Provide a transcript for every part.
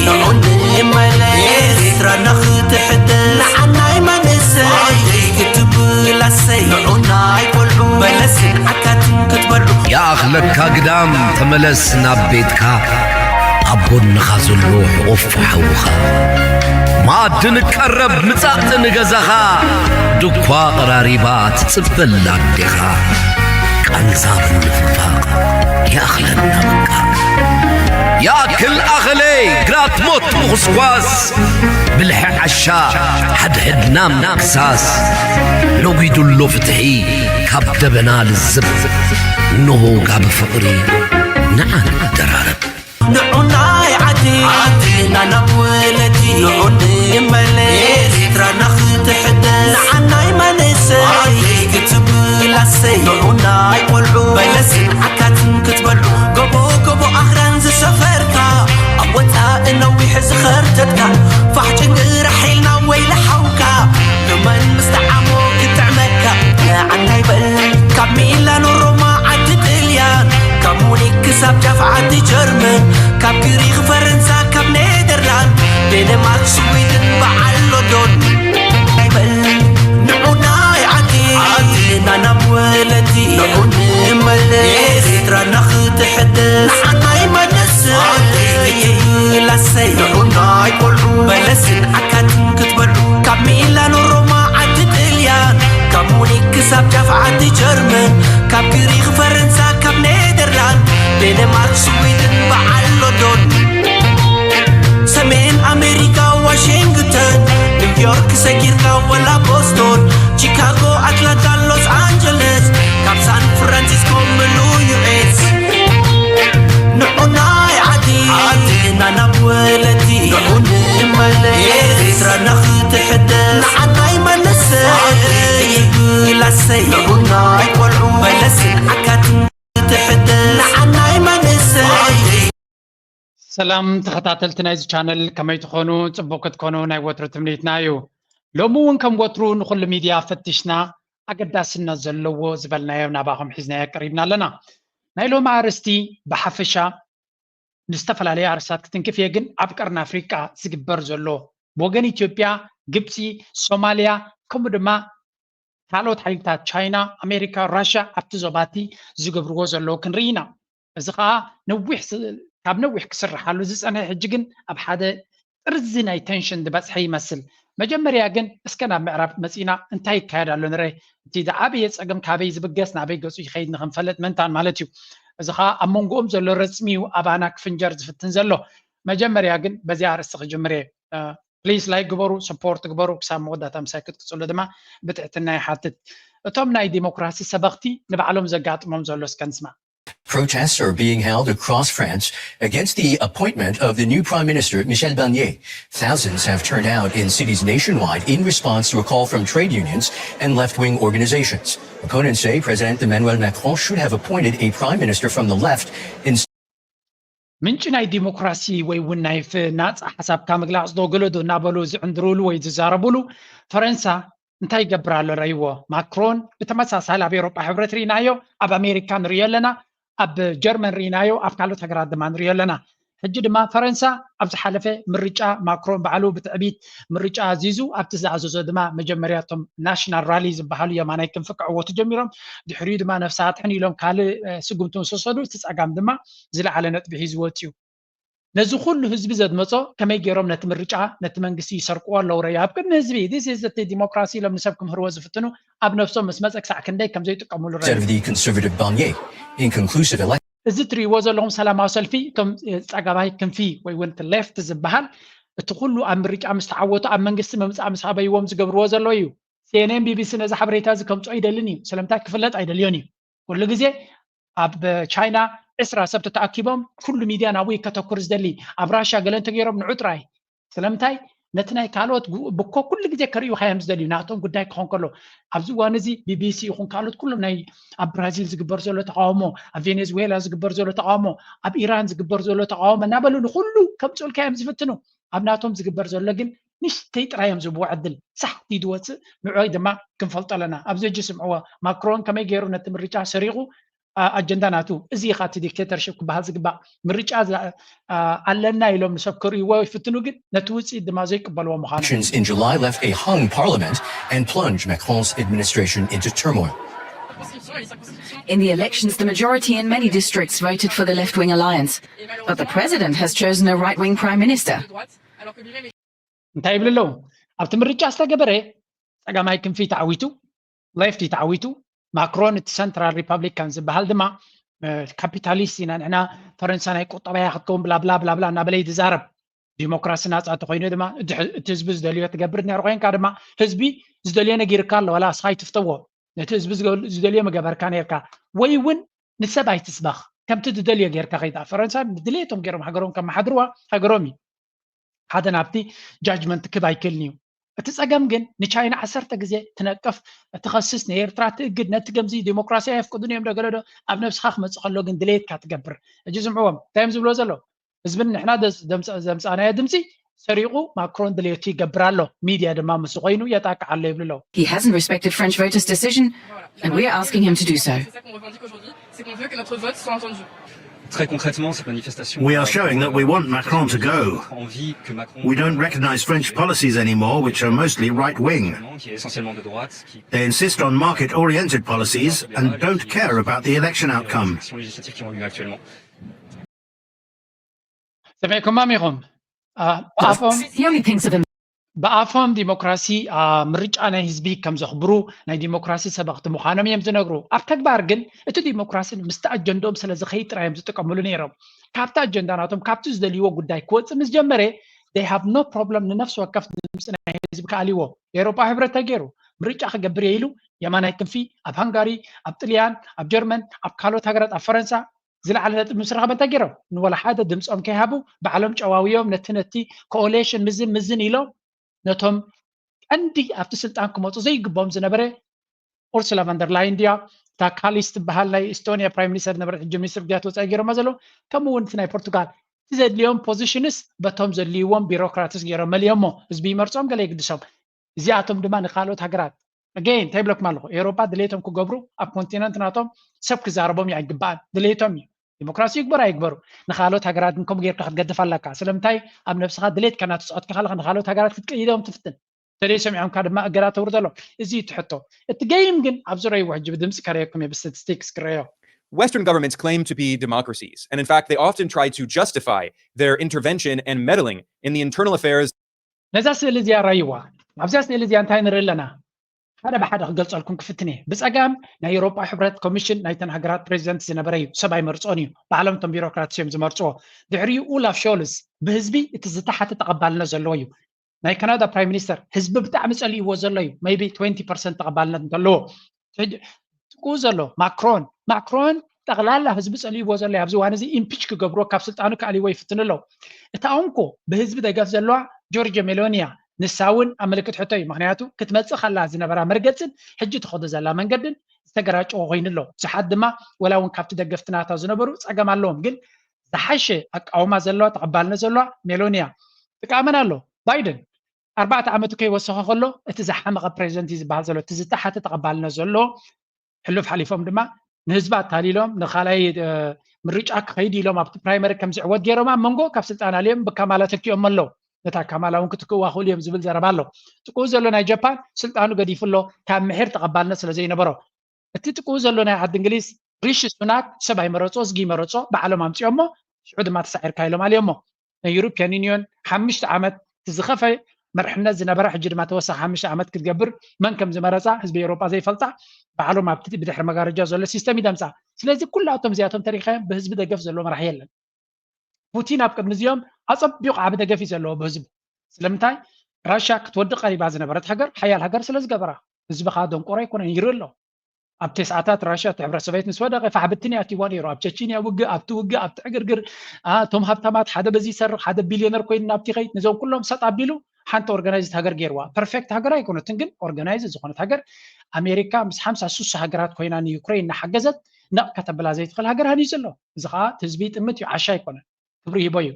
ንዑ ንመለስ ኤርትራና ክትሕደስ፣ ንዓናይ መንእሰይ ክትብላሰይ፣ ንዑ ናይ ቆልዑ በለስን ዓካትን ክትበልዑ። ይኣኽለካ ግዳም ተመለስ ናብ ቤትካ፣ ኣብ ጎንኻ ዘሎ ሕቑፍ ሓውኻ። መኣዲ ንቀረብ ምጻእ ንገዛኻ፣ ድኳ ቀራሪባ ትጽበላ ኣዴኻ። ቃንዛ ምንፍፋቕ ይኣኽለና በቃ። ይኣክል ኣኸለይ ግራት ሞት ምኹስኳስ፣ ብልሒ ዓሻ ሓድሕድና ምክሳስ። ነጒዱሎ ፍትሒ ካብ ደበና ልዝብ፣ እንሆ ጋቢ ፍቕሪ ንዓ ንደራረብ። ንዑ ናይ ዓዲ ዓድና ናብ ወለዲ ንዑ ንመለስ ኤርትራና ክትሕደስ ንዓናይ መንእሰይ ክትብል ኣሰይ ንዑ ናይ ቆልዑ በለስን ዓካትን ክትበልዑ ጎቦ ጎቦ ኣኽራን ዝሰፈርካ ኣብ ወጻኢ ነዊሕ ዝኸርተትካ ፋሕ ጭንግራሕ ኢልና ወይለ ሓውካ ንመን ምስ ተዓሞ ክጥዕመካ ንዓናይ በል ካብ ሚላኖ ሮማ ዓዲ ጥልያን ካብ ሙኒክ ክሳብ ጫፍ ዓዲ ጀርመን ካብ ግሪኽ ፈረንሳ ካብ ኔደርላንድ ዴንማርክ ስዊድን በዓል ሎንዶን ኣይበል ንዑ ናይ ዓዲ ዓድና ናብ ወለዲ ንዑ ንመለስ ኤርትራና ክትሕደስ ንዓናይ መለስ ይብላሰይ ንዑ ናይ ቆልዑ በለስን ዓካትን ክትበልዑ ካብ ሚላኖ ሮማ ዓዲ ጥልያን ካብ ሙኒክ ክሳብ ጫፍ ዓዲ ጀርመን ካብ ግሪኽ ፈረንሳ ካብ ኔደርላንድ ዴንማርክ ስዊድን በዓል ሎንዶን ሰሜን ኣሜሪካ ዋሽንግተን ኒውዮርክ ሰጊርካ ወላ ቦስቶን ቺካጎ ኣትላንታ ሎስ ኣንጀለስ ካብ ሳን ፍራንሲስኮ ምሉ ዩኤስ ንዑ ናይ ዓዲ ዓድና ናብ ወለዲ ንዑ ንመለስ ኤርትራና ክትሕደስ ንዓናይ መለሰ ይብላሰይ ንዑ ናይ ቆልዑ በለስን ዓካትን ክትሕደስ ንዓናይ መንእሰይ ሰላም ተኸታተልቲ ናይዚ ቻነል ከመይ ትኾኑ? ጽቡቅ ክትኮኑ ናይ ወትሩ ትምኒትና እዩ። ሎሚ እውን ከም ወትሩ ንኹሉ ሚድያ ፈቲሽና ኣገዳስነት ዘለዎ ዝበልናዮ ናባኹም ሒዝናዮ ቀሪብና ኣለና። ናይ ሎሚ ኣርእስቲ ብሓፈሻ ንዝተፈላለዩ ኣርእስታት ክትንክፍ እየ፣ ግን ኣብ ቀርኒ ኣፍሪቃ ዝግበር ዘሎ ብወገን ኢትዮጵያ፣ ግብፂ፣ ሶማልያ ከምኡ ድማ ካልኦት ሓይልታት ቻይና፣ ኣሜሪካ፣ ራሽያ ኣብቲ ዞባቲ ዝገብርዎ ዘለዉ ክንርኢ ኢና። እዚ ኸኣ ነዊሕ ስ- ካብ ነዊሕ ክስርሓሉ ዝጸንሐ ሕጂ ግን ኣብ ሓደ ጥርዚ ናይ ቴንሽን ዝበጽሐ ይመስል። መጀመርያ ግን እስከ ናብ ምዕራብ መጺና እንታይ ይካየድ ኣሎ ንረ እቲ ዝዓበየ ጸገም ካበይ ዝብገስ ናበይ ገጹ ይኸይድ ንኽንፈልጥ ምእንታን ማለት እዩ። እዚ ኸኣ ኣብ መንጎኦም ዘሎ ረጽሚ እዩ ኣባና ክፍንጀር ዝፍትን ዘሎ። መጀመርያ ግን በዚኣ ኣርእስቲ ክጅምር እየ። ፕሊስ ላይክ ግበሩ፣ ሰፖርት ግበሩ፣ ክሳብ መወዳእታ ምሳይ ክትቅጽሉ ድማ ብትሕትና ይሓትት። እቶም ናይ ዲሞክራሲ ሰበኽቲ ንባዕሎም ዘጋጥሞም ዘሎ እስከ ንስማዕ። Protests are being held across France against the appointment of the new Prime Minister, Michel Barnier. Thousands have turned out in cities nationwide in response to a call from trade unions and left wing organizations. Opponents say President Emmanuel Macron should have appointed a prime minister from the left instead. ምንጪ ናይ ዲሞክራሲ ወይ እውን ናይ ናፃ ሓሳብካ ምግላፅ ዶ ገለዶ እናበሉ ዝዕንድሩሉ ወይ ዝዛረቡሉ ፈረንሳ እንታይ ይገብር ኣሎ ረይዎ። ማክሮን ብተመሳሳሊ ኣብ ኤውሮጳ ሕብረት ርኢናዮ፣ ኣብ ኣሜሪካ ንሪኦ ኣለና፣ ኣብ ጀርመን ርኢናዮ፣ ኣብ ካልኦት ሃገራት ድማ ንሪኦ ኣለና። ሕጂ ድማ ፈረንሳ ኣብ ዝሓለፈ ምርጫ ማክሮን ባዕሉ ብትዕቢት ምርጫ ኣዚዙ ኣብቲ ዝኣዘዞ ድማ መጀመርያ እቶም ናሽናል ራሊ ዝበሃሉ የማናይ ክንፊ ክዕወቱ ጀሚሮም፣ ድሕሪኡ ድማ ነፍሲ ኣድሕን ኢሎም ካልእ ስጉምቲ ምስ ወሰዱ እቲ ፀጋም ድማ ዝለዓለ ነጥቢ ሒዙ ወፅዩ። ነዚ ኩሉ ህዝቢ ዘድመጾ ከመይ ገይሮም ነቲ ምርጫ ነቲ መንግስቲ ይሰርቅዎ ኣለዉ ረዩ ኣብ ቅድሚ ህዝቢ this is እቲ ዲሞክራሲ ኢሎም ንሰብ ክምህርዎ ዝፍትኑ ኣብ ነብሶም ምስ መጸ ክሳዕ ክንደይ ከም ዘይጥቀምሉ ረዩ። Of the conservative Barnier in conclusive election. እዚ ትርእይዎ ዘለኹም ሰላማዊ ሰልፊ እቶም ጸጋማይ ክንፊ ወይ እውን እቲ ሌፍት ዝበሃል እቲ ኩሉ ኣብ ምርጫ ምስ ተዓወቱ ኣብ መንግስቲ ምምጻእ ምስ ኣበይዎም ዝገብርዎ ዘሎ እዩ። ሲኤንኤን ቢቢሲ ነዚ ሓበሬታ እዚ ከምጾ ኣይደልን እዩ። ስለምንታይ ክፍለጥ ኣይደልዮን እዩ። ኩሉ ግዜ ኣብ ቻይና ዕስራ ሰብ ተተኣኪቦም ኩሉ ሚድያ ናብኡ ከተኩር ዝደሊ ኣብ ራሽያ ገለ እንተገይሮም ንዑ ጥራይ ስለምንታይ ነቲ ናይ ካልኦት ብኮ ኩሉ ግዜ ከርእዩካ እዮም ዝደልዩ ናቶም ጉዳይ ክኾን ከሎ ኣብዚ እዋን እዚ ቢቢሲ ይኹን ካልኦት ኩሎም ናይ ኣብ ብራዚል ዝግበር ዘሎ ተቃውሞ ኣብ ቬኔዙዌላ ዝግበር ዘሎ ተቃውሞ ኣብ ኢራን ዝግበር ዘሎ ተቃውሞ እናበሉ ንኩሉ ከምፅኡልካ እዮም ዝፍትኑ ኣብ ናቶም ዝግበር ዘሎ ግን ንሽተይ ጥራይ እዮም ዝብዎ ዕድል ሳሕቲ ዝወፅእ ንዕይ ድማ ክንፈልጦ ኣለና ኣብዚ ሕጂ ስምዕዎ ማክሮን ከመይ ገይሩ ነቲ ምርጫ ሰሪቁ ኣጀንዳ ናቱ። እዚ ኢኻ እቲ ዲክቴተርሽፕ ክበሃል ዝግባእ። ምርጫ ኣለና ኢሎም ንሰብ ክርእይዎ ይፍትኑ፣ ግን ነቲ ውፅኢት ድማ ዘይቅበልዎ ምዃኑ። In July left a hung parliament and plunged Macron's administration into turmoil. In the elections, the majority in many districts voted for the left wing alliance. But the president has chosen a right wing prime minister. እንታይ ይብል ኣለዉ? ኣብቲ ምርጫ ዝተገበረ ጸጋማይ ክንፊ ተዓዊቱ፣ ሌፍት ተዓዊቱ። ማክሮን እቲ ሰንትራል ሪፐብሊካን ዝበሃል ድማ ካፒታሊስት ኢና ንሕና፣ ፈረንሳ ናይ ቁጠባያ ክትከውን ብላብላ ብላብላ እናበለ ዝዛረብ። ዲሞክራሲ ናፃ ተኮይኑ ድማ እቲ ህዝቢ ዝደልዮ ትገብር ነር ኮይንካ ድማ ህዝቢ ዝደልዮ ነጊርካ ኣሎ። ዋላ እስኻ ይትፍተዎ፣ ነቲ ህዝቢ ዝደልዮ መገበርካ ነርካ። ወይ እውን ንሰብ ኣይትስበኽ፣ ከምቲ ዝደልዮ ጌርካ ከይዳ። ፈረንሳ ድሌቶም ገይሮም ሃገሮም ከመሓድርዋ ሃገሮም እዩ። ሓደ ናብቲ ጃጅመንት ክብ ኣይክእልን እዩ። እቲ ጸገም ግን ንቻይና ዓሰርተ ግዜ ትነቅፍ፣ ትኸስስ፣ ንኤርትራ ትእግድ፣ ነቲ ከምዚ ዲሞክራሲ ኣየፍቅዱን እዮም ደገለዶ ኣብ ነብስኻ ክመጽእ ከሎ ግን ድሌትካ ትገብር። ሕጂ ዝምዕዎም እንታይ እዮም ዝብሎ ዘሎ? ህዝብን ንሕና ዘምጻእናዮ ድምፂ ሰሪቑ ማክሮን ድሌቱ ይገብር ኣሎ፣ ሚድያ ድማ ምስ ኮይኑ የጣቅዕ ኣሎ ይብሉ ኣለዉ። He hasn't respected French voters' decision and we are asking him to do so. We are showing that we want Macron to go. We don't recognize French policies anymore, which are mostly right wing. They insist on market oriented policies and don't care about the election outcome. ሰሚዕኩሞም ኢኹም። ብኣፎም ዲሞክራሲ ምርጫ ናይ ህዝቢ ከም ዘኽብሩ ናይ ዲሞክራሲ ሰበኽቲ ምዃኖም እዮም ዝነግሩ። ኣብ ተግባር ግን እቲ ዲሞክራሲ ምስቲ ኣጀንድኦም ስለ ዝኸይድ ጥራይ እዮም ዝጥቀምሉ ነይሮም። ካብቲ ኣጀንዳ ናቶም ካብቲ ዝደልይዎ ጉዳይ ክወፅእ ምስ ጀመረ they have no problem ንነፍሲ ወከፍ ድምፂ ናይ ህዝቢ ክኣልይዎ። የአውሮጳ ሕብረት ተገይሩ ምርጫ ክገብር እየ ኢሉ የማናይ ክንፊ ኣብ ሃንጋሪ፣ ኣብ ጥልያን፣ ኣብ ጀርመን፣ ኣብ ካልኦት ሃገራት፣ ኣብ ፈረንሳ ዝለዓለ ነጥቢ ምስ ረኸበ እንታይ ገይሮም ንወላ ሓደ ድምፆም ከይሃቡ ባዕሎም ጨዋውዮም ነቲ ነቲ ኮኦሌሽን ምዝን ምዝን ኢሎም ነቶም ቀንዲ ኣብቲ ስልጣን ክመፁ ዘይግቦም ዝነበረ ኡርሱላ ቫንደርላይን ድያ እታ ካሊስ ትበሃል ናይ ኢስቶኒያ ፕራይም ሚኒስተር ዝነበረት ሕጂ ሚኒስትር ጉዳያት ወፃኢ ገይሮማ ዘለዉ ከምኡ እውን እቲ ናይ ፖርቱጋል እቲ ዘድልዮም ፖዚሽንስ በቶም ዘድልይዎም ቢሮክራትስ ገይሮም መሊኦሞ ህዝቢ ይመርፆም ገለ የግድሶም እዚኣቶም ድማ ንካልኦት ሃገራት ኣገይን እንታይ ይብለኩም ኣለኹ ኤውሮጳ ድሌቶም ክገብሩ ኣብ ኮንቲነንት ናቶም ሰብ ክዛረቦም እዩ ኣይግባኣን ድሌቶም እዩ ዲሞክራሲ ይግበሩ ኣይግበሩ ንካልኦት ሃገራት ግን ከምኡ ጌርካ ክትገድፍ ኣለካ ስለምንታይ ኣብ ነብስኻ ድሌትካ እናተፃወትካ ከለካ ንካልኦት ሃገራት ክትቅይዶም ትፍትን ተደይ ሰሚዖምካ ድማ እገዳ ተውርደሎም እዚ እዩ ትሕቶ እቲ ገይም ግን ኣብ ዝረይዎ ሕጂ ብድምፂ ከረየኩም እየ ብስታቲስቲክስ ክረዮ Western governments claim to be democracies, and in fact, they often try to justify their intervention and meddling in the internal affairs ነዛ ስእሊ እዚኣ ራይዋ ኣብዚኣ ስእሊ እዚኣ እንታይ ንርኢ ኣለና ሓደ ብሓደ ክገልፀልኩም ክፍትን እየ ብፀጋም ናይ ኤውሮጳ ሕብረት ኮሚሽን ናይተን ሃገራት ፕሬዚደንት ዝነበረ እዩ ሰብ ኣይመርፆን እዩ ባዕሎም እቶም ቢሮክራትስ እዮም ዝመርፅዎ ድሕሪኡ ኡላፍ ሾልስ ብህዝቢ እቲ ዝተሓተ ተቐባልነት ዘለዎ እዩ ናይ ካናዳ ፕራይም ሚኒስተር ህዝቢ ብጣዕሚ ፀሊእዎ ዘሎ እዩ maybe twenty percent ተቐባልነት እንተለዎ ጥቁ ዘሎ ማክሮን ማክሮን ጠቕላላ ህዝቢ ፀሊእዎ ዘሎ ኣብዚ ዋን እዚ ኢምፒች ክገብርዎ ካብ ስልጣኑ ክኣልይዎ ይፍትን ኣለዉ እታ እንኮ ብህዝቢ ደገፍ ዘለዋ ጆርጅ ሜሎኒያ ንሳ እውን ኣብ ምልክት ሕቶ እዩ ምክንያቱ ክትመፅእ ከላ ዝነበራ መርገፅን ሕጂ ትኸዶ ዘላ መንገድን ዝተገራጨወ ኮይኑ ኣሎ ብዙሓት ድማ ወላ እውን ካብቲ ደገፍቲ ናታ ዝነበሩ ፀገም ኣለዎም ግን ዝሓሸ ኣቃውማ ዘለዋ ተቐባልነት ዘለዋ ሜሎኒያ ጥቃመን ኣሎ ባይደን ኣርባዕተ ዓመቱ ከይወሰኸ ከሎ እቲ ዝሓመቐ ፕሬዚደንት እዩ ዝበሃል ዘሎ እቲ ዝተሓተ ተቐባልነት ዘሎ ሕሉፍ ሓሊፎም ድማ ንህዝቢ ኣታሊሎም ንካልኣይ ምርጫ ክኸይድ ኢሎም ኣብቲ ፕራይመሪ ከም ዝዕወት ገይሮም ኣብ መንጎ ካብ ስልጣን ኣልዮም ብካማላ ተኪኦም ኣለዉ ነታ ካማላ እውን ክትክእዋ ክእሉ እዮም ዝብል ዘረባ ኣሎ ጥቁኡ ዘሎ ናይ ጃፓን ስልጣኑ ገዲፉ ኣሎ ካብ ምሒር ተቐባልነት ስለ ዘይነበሮ እቲ ጥቁኡ ዘሎ ናይ ዓዲ እንግሊዝ ሪሺ ሱናክ ሰብ ኣይመረፆ ዝጊ መረፆ ባዕሎም ኣምፅኦሞ ሽዑ ድማ ተሳዒርካ ኢሎም ኣልዮሞ ናይ ዩሮፒያን ዩኒዮን ሓሙሽተ ዓመት ዝኸፈ መርሕነት ዝነበረ ሕጂ ድማ ተወሳኺ ሓሙሽተ ዓመት ክትገብር መን ከም ዝመረፃ ህዝቢ ኤውሮጳ ዘይፈልጣ ባዕሎም ኣብቲ ብድሕሪ መጋረጃ ዘሎ ሲስተም ይደምፃ ስለዚ ኩላቶም እዚኣቶም ተሪኻዮም ብህዝቢ ደገፍ ዘለዎ መራሒ የለን ፑቲን ኣብ ቅድሚ እዚኦም ኣፀቢቑ ዓቢ ደገፍ እዩ ዘለዎ ብህዝቡ ስለምንታይ ራሽያ ክትወድቕ ቀሪባ ዝነበረት ሃገር ሓያል ሃገር ስለ ዝገበራ ህዝቢ ከዓ ደንቆሮ ኣይኮነን ይርኢ ኣሎ ኣብ ተስዓታት ራሽያ እቲ ሕብረት ሶቬት ምስ ወደቐ ፋሕ ብትን ኣትይዋ ነይሩ ኣብ ቸቺንያ ውግእ ኣብቲ ውግእ ኣብቲ ዕግርግር እቶም ሃብታማት ሓደ በዚ ይሰርቕ ሓደ ቢልዮነር ኮይኑ ናብቲ ይኸይድ ነዞም ኩሎም ሰጥ ኣቢሉ ሓንቲ ኦርጋናይዝድ ሃገር ገይርዋ ፐርፌክት ሃገር ኣይኮነትን ግን ኦርጋናይዝድ ዝኾነት ሃገር ኣሜሪካ ምስ ሓምሳ ሱሳ ሃገራት ኮይና ንዩክሬን እናሓገዘት ነቕ ከተብላ ዘይትኽእል ሃገር ሃንዩ ዘሎ እዚ ከዓ ህዝቢ ይጥምት እዩ ዓሻ ኣይኮነን ክብሪ ይህቦ እዩ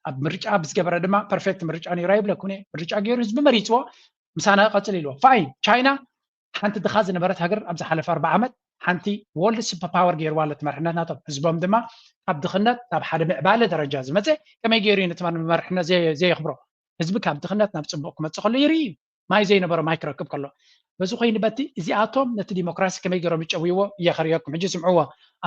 ኣብ ምርጫ ብዝገበረ ድማ ፐርፌክት ምርጫ ነይሩ ኣይብለኩን እየ ምርጫ ገይሩ ህዝቢ መሪፅዎ ምሳና ቀፅል ኢልዎ ፋይን ቻይና ሓንቲ ድኻ ዝነበረት ሃገር ኣብ ዝሓለፈ ኣርባ ዓመት ሓንቲ ወርልድ ሱፐር ፓወር ገይርዋ ኣሎ። እቲ መርሕነት ናቶም ህዝቦም ድማ ካብ ድኽነት ናብ ሓደ ምዕባለ ደረጃ ዝመፀ ከመይ ገይሩ እዩ ነቲ መርሕነት ዘየኽብሮ? ህዝቢ ካብ ድኽነት ናብ ፅቡቕ ክመፅእ ከሎ ይርኢ እዩ። ማይ ዘይነበሮ ማይ ክረክብ ከሎ። በዚ ኮይኑ በቲ እዚኣቶም ነቲ ዲሞክራሲ ከመይ ገይሮም ይጨውይዎ እየ ከርእየኩም። ሕጂ ስምዕዎ፣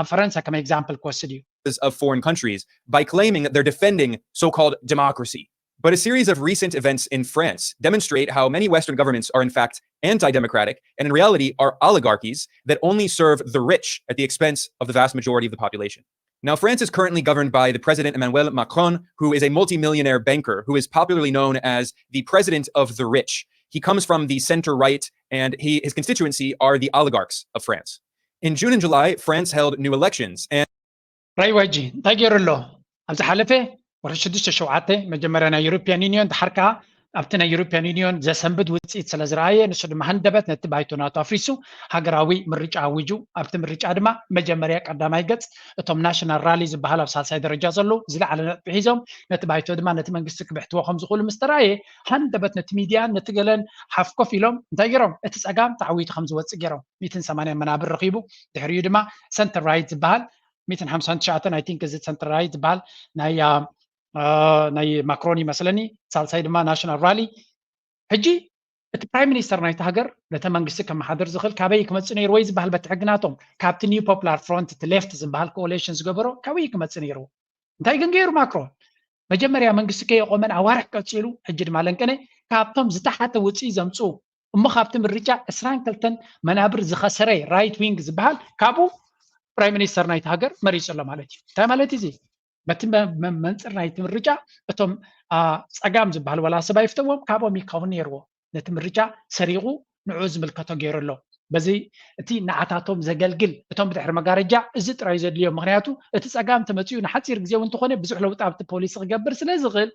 ኣብ ፈረንሳ ከም ኤግዛምፕል ክወስድ እዩ። of foreign countries by claiming that they're defending so-called democracy. But a series of recent events in France demonstrate how many Western governments are in fact anti-democratic and in reality are oligarchies that only serve the rich at the expense of the vast majority of the population. Now, France is currently governed by the president Emmanuel Macron, who is a multimillionaire banker who is popularly known as the president of the rich. He comes from the center right, and he, his constituency are the oligarchs of France. In June and July, France held new elections, and ራይዋጂ እንታይ ገይሩ ኣሎ? ኣብ ዝሓለፈ ወርሒ ሽዱሽተ ሸውዓተ መጀመርያ ናይ ዩሮፒያን ዩኒዮን፣ ድሓር ከዓ ኣብቲ ናይ ዩሮፒያን ዩኒዮን ዘሰንብድ ውፅኢት ስለ ዝረኣየ፣ ንሱ ድማ ሃንደበት ነቲ ባይቶ ናቱ ኣፍሪሱ ሃገራዊ ምርጫ ኣዊጁ። ኣብቲ ምርጫ ድማ መጀመርያ ቀዳማይ ገፅ እቶም ናሽናል ራሊ ዝበሃል ኣብ ሳልሳይ ደረጃ ዘለዉ ዝለዓለ ነጥቢ ሒዞም፣ ነቲ ባይቶ ድማ ነቲ መንግስቲ ክብሕትዎ ከም ዝኽእሉ ምስ ተረኣየ፣ ሃንደበት ነቲ ሚድያን ነቲ ገለን ሓፍ ኮፍ ኢሎም እንታይ ገይሮም? እቲ ፀጋም ተዓዊቱ ከም ዝወፅእ ገይሮም። ሚእትን ሰማንያን መናብር ረኺቡ። ድሕሪኡ ድማ ሰንተር ራይት ዝበሃል ሚእትን ሓምሳን ትሽዓተን፣ I think፣ እዚ ሰንተር ራይት ዝበሃል ናይ ናይ ማክሮን ይመስለኒ፣ ሳልሳይ ድማ ናሽናል ራሊ። ሕጂ እቲ ፕራይም ሚኒስተር ናይቲ ሃገር ነተ መንግስቲ ከመሓደር ዝኽእል ካበይ ክመፅእ ነይርዎ እዩ ዝበሃል በቲ ሕጊ ናቶም? ካብቲ ኒው ፖፕላር ፍሮንት፣ እቲ ሌፍት ዝበሃል ኮኦሌሽን ዝገበሮ ካበይ ክመፅእ ነይርዎ? እንታይ ግን ገይሩ ማክሮን? መጀመርያ መንግስቲ ከየቆመን ኣዋርሕ ቀፂሉ፣ ሕጂ ድማ ለንቀነ ካብቶም ዝተሓተ ውፅኢ ዘምፅኡ እሞ ካብቲ ምርጫ ዕስራን ክልተን መናብር ዝኸሰረ ራይት ዊንግ ዝበሃል ካብኡ ፕራይም ሚኒስተር ናይቲ ሃገር መሪፁ ኣሎ ማለት እዩ። እንታይ ማለት እዩ እዚ? በቲ መንፅር ናይቲ ምርጫ እቶም ፀጋም ዝበሃል ዋላ ሰብ ኣይፍተዎም ካብኦም ይካውን ነይርዎ። ነቲ ምርጫ ሰሪቑ ንዑ ዝምልከቶ ገይሩ ኣሎ። በዚ እቲ ንዓታቶም ዘገልግል እቶም ብድሕሪ መጋረጃ እዚ ጥራይ ዘድልዮም። ምክንያቱ እቲ ፀጋም ተመፂኡ ንሓፂር ግዜ እውን እንተኾነ ብዙሕ ለውጢ ኣብቲ ፖሊሲ ክገብር ስለ ዝኽእል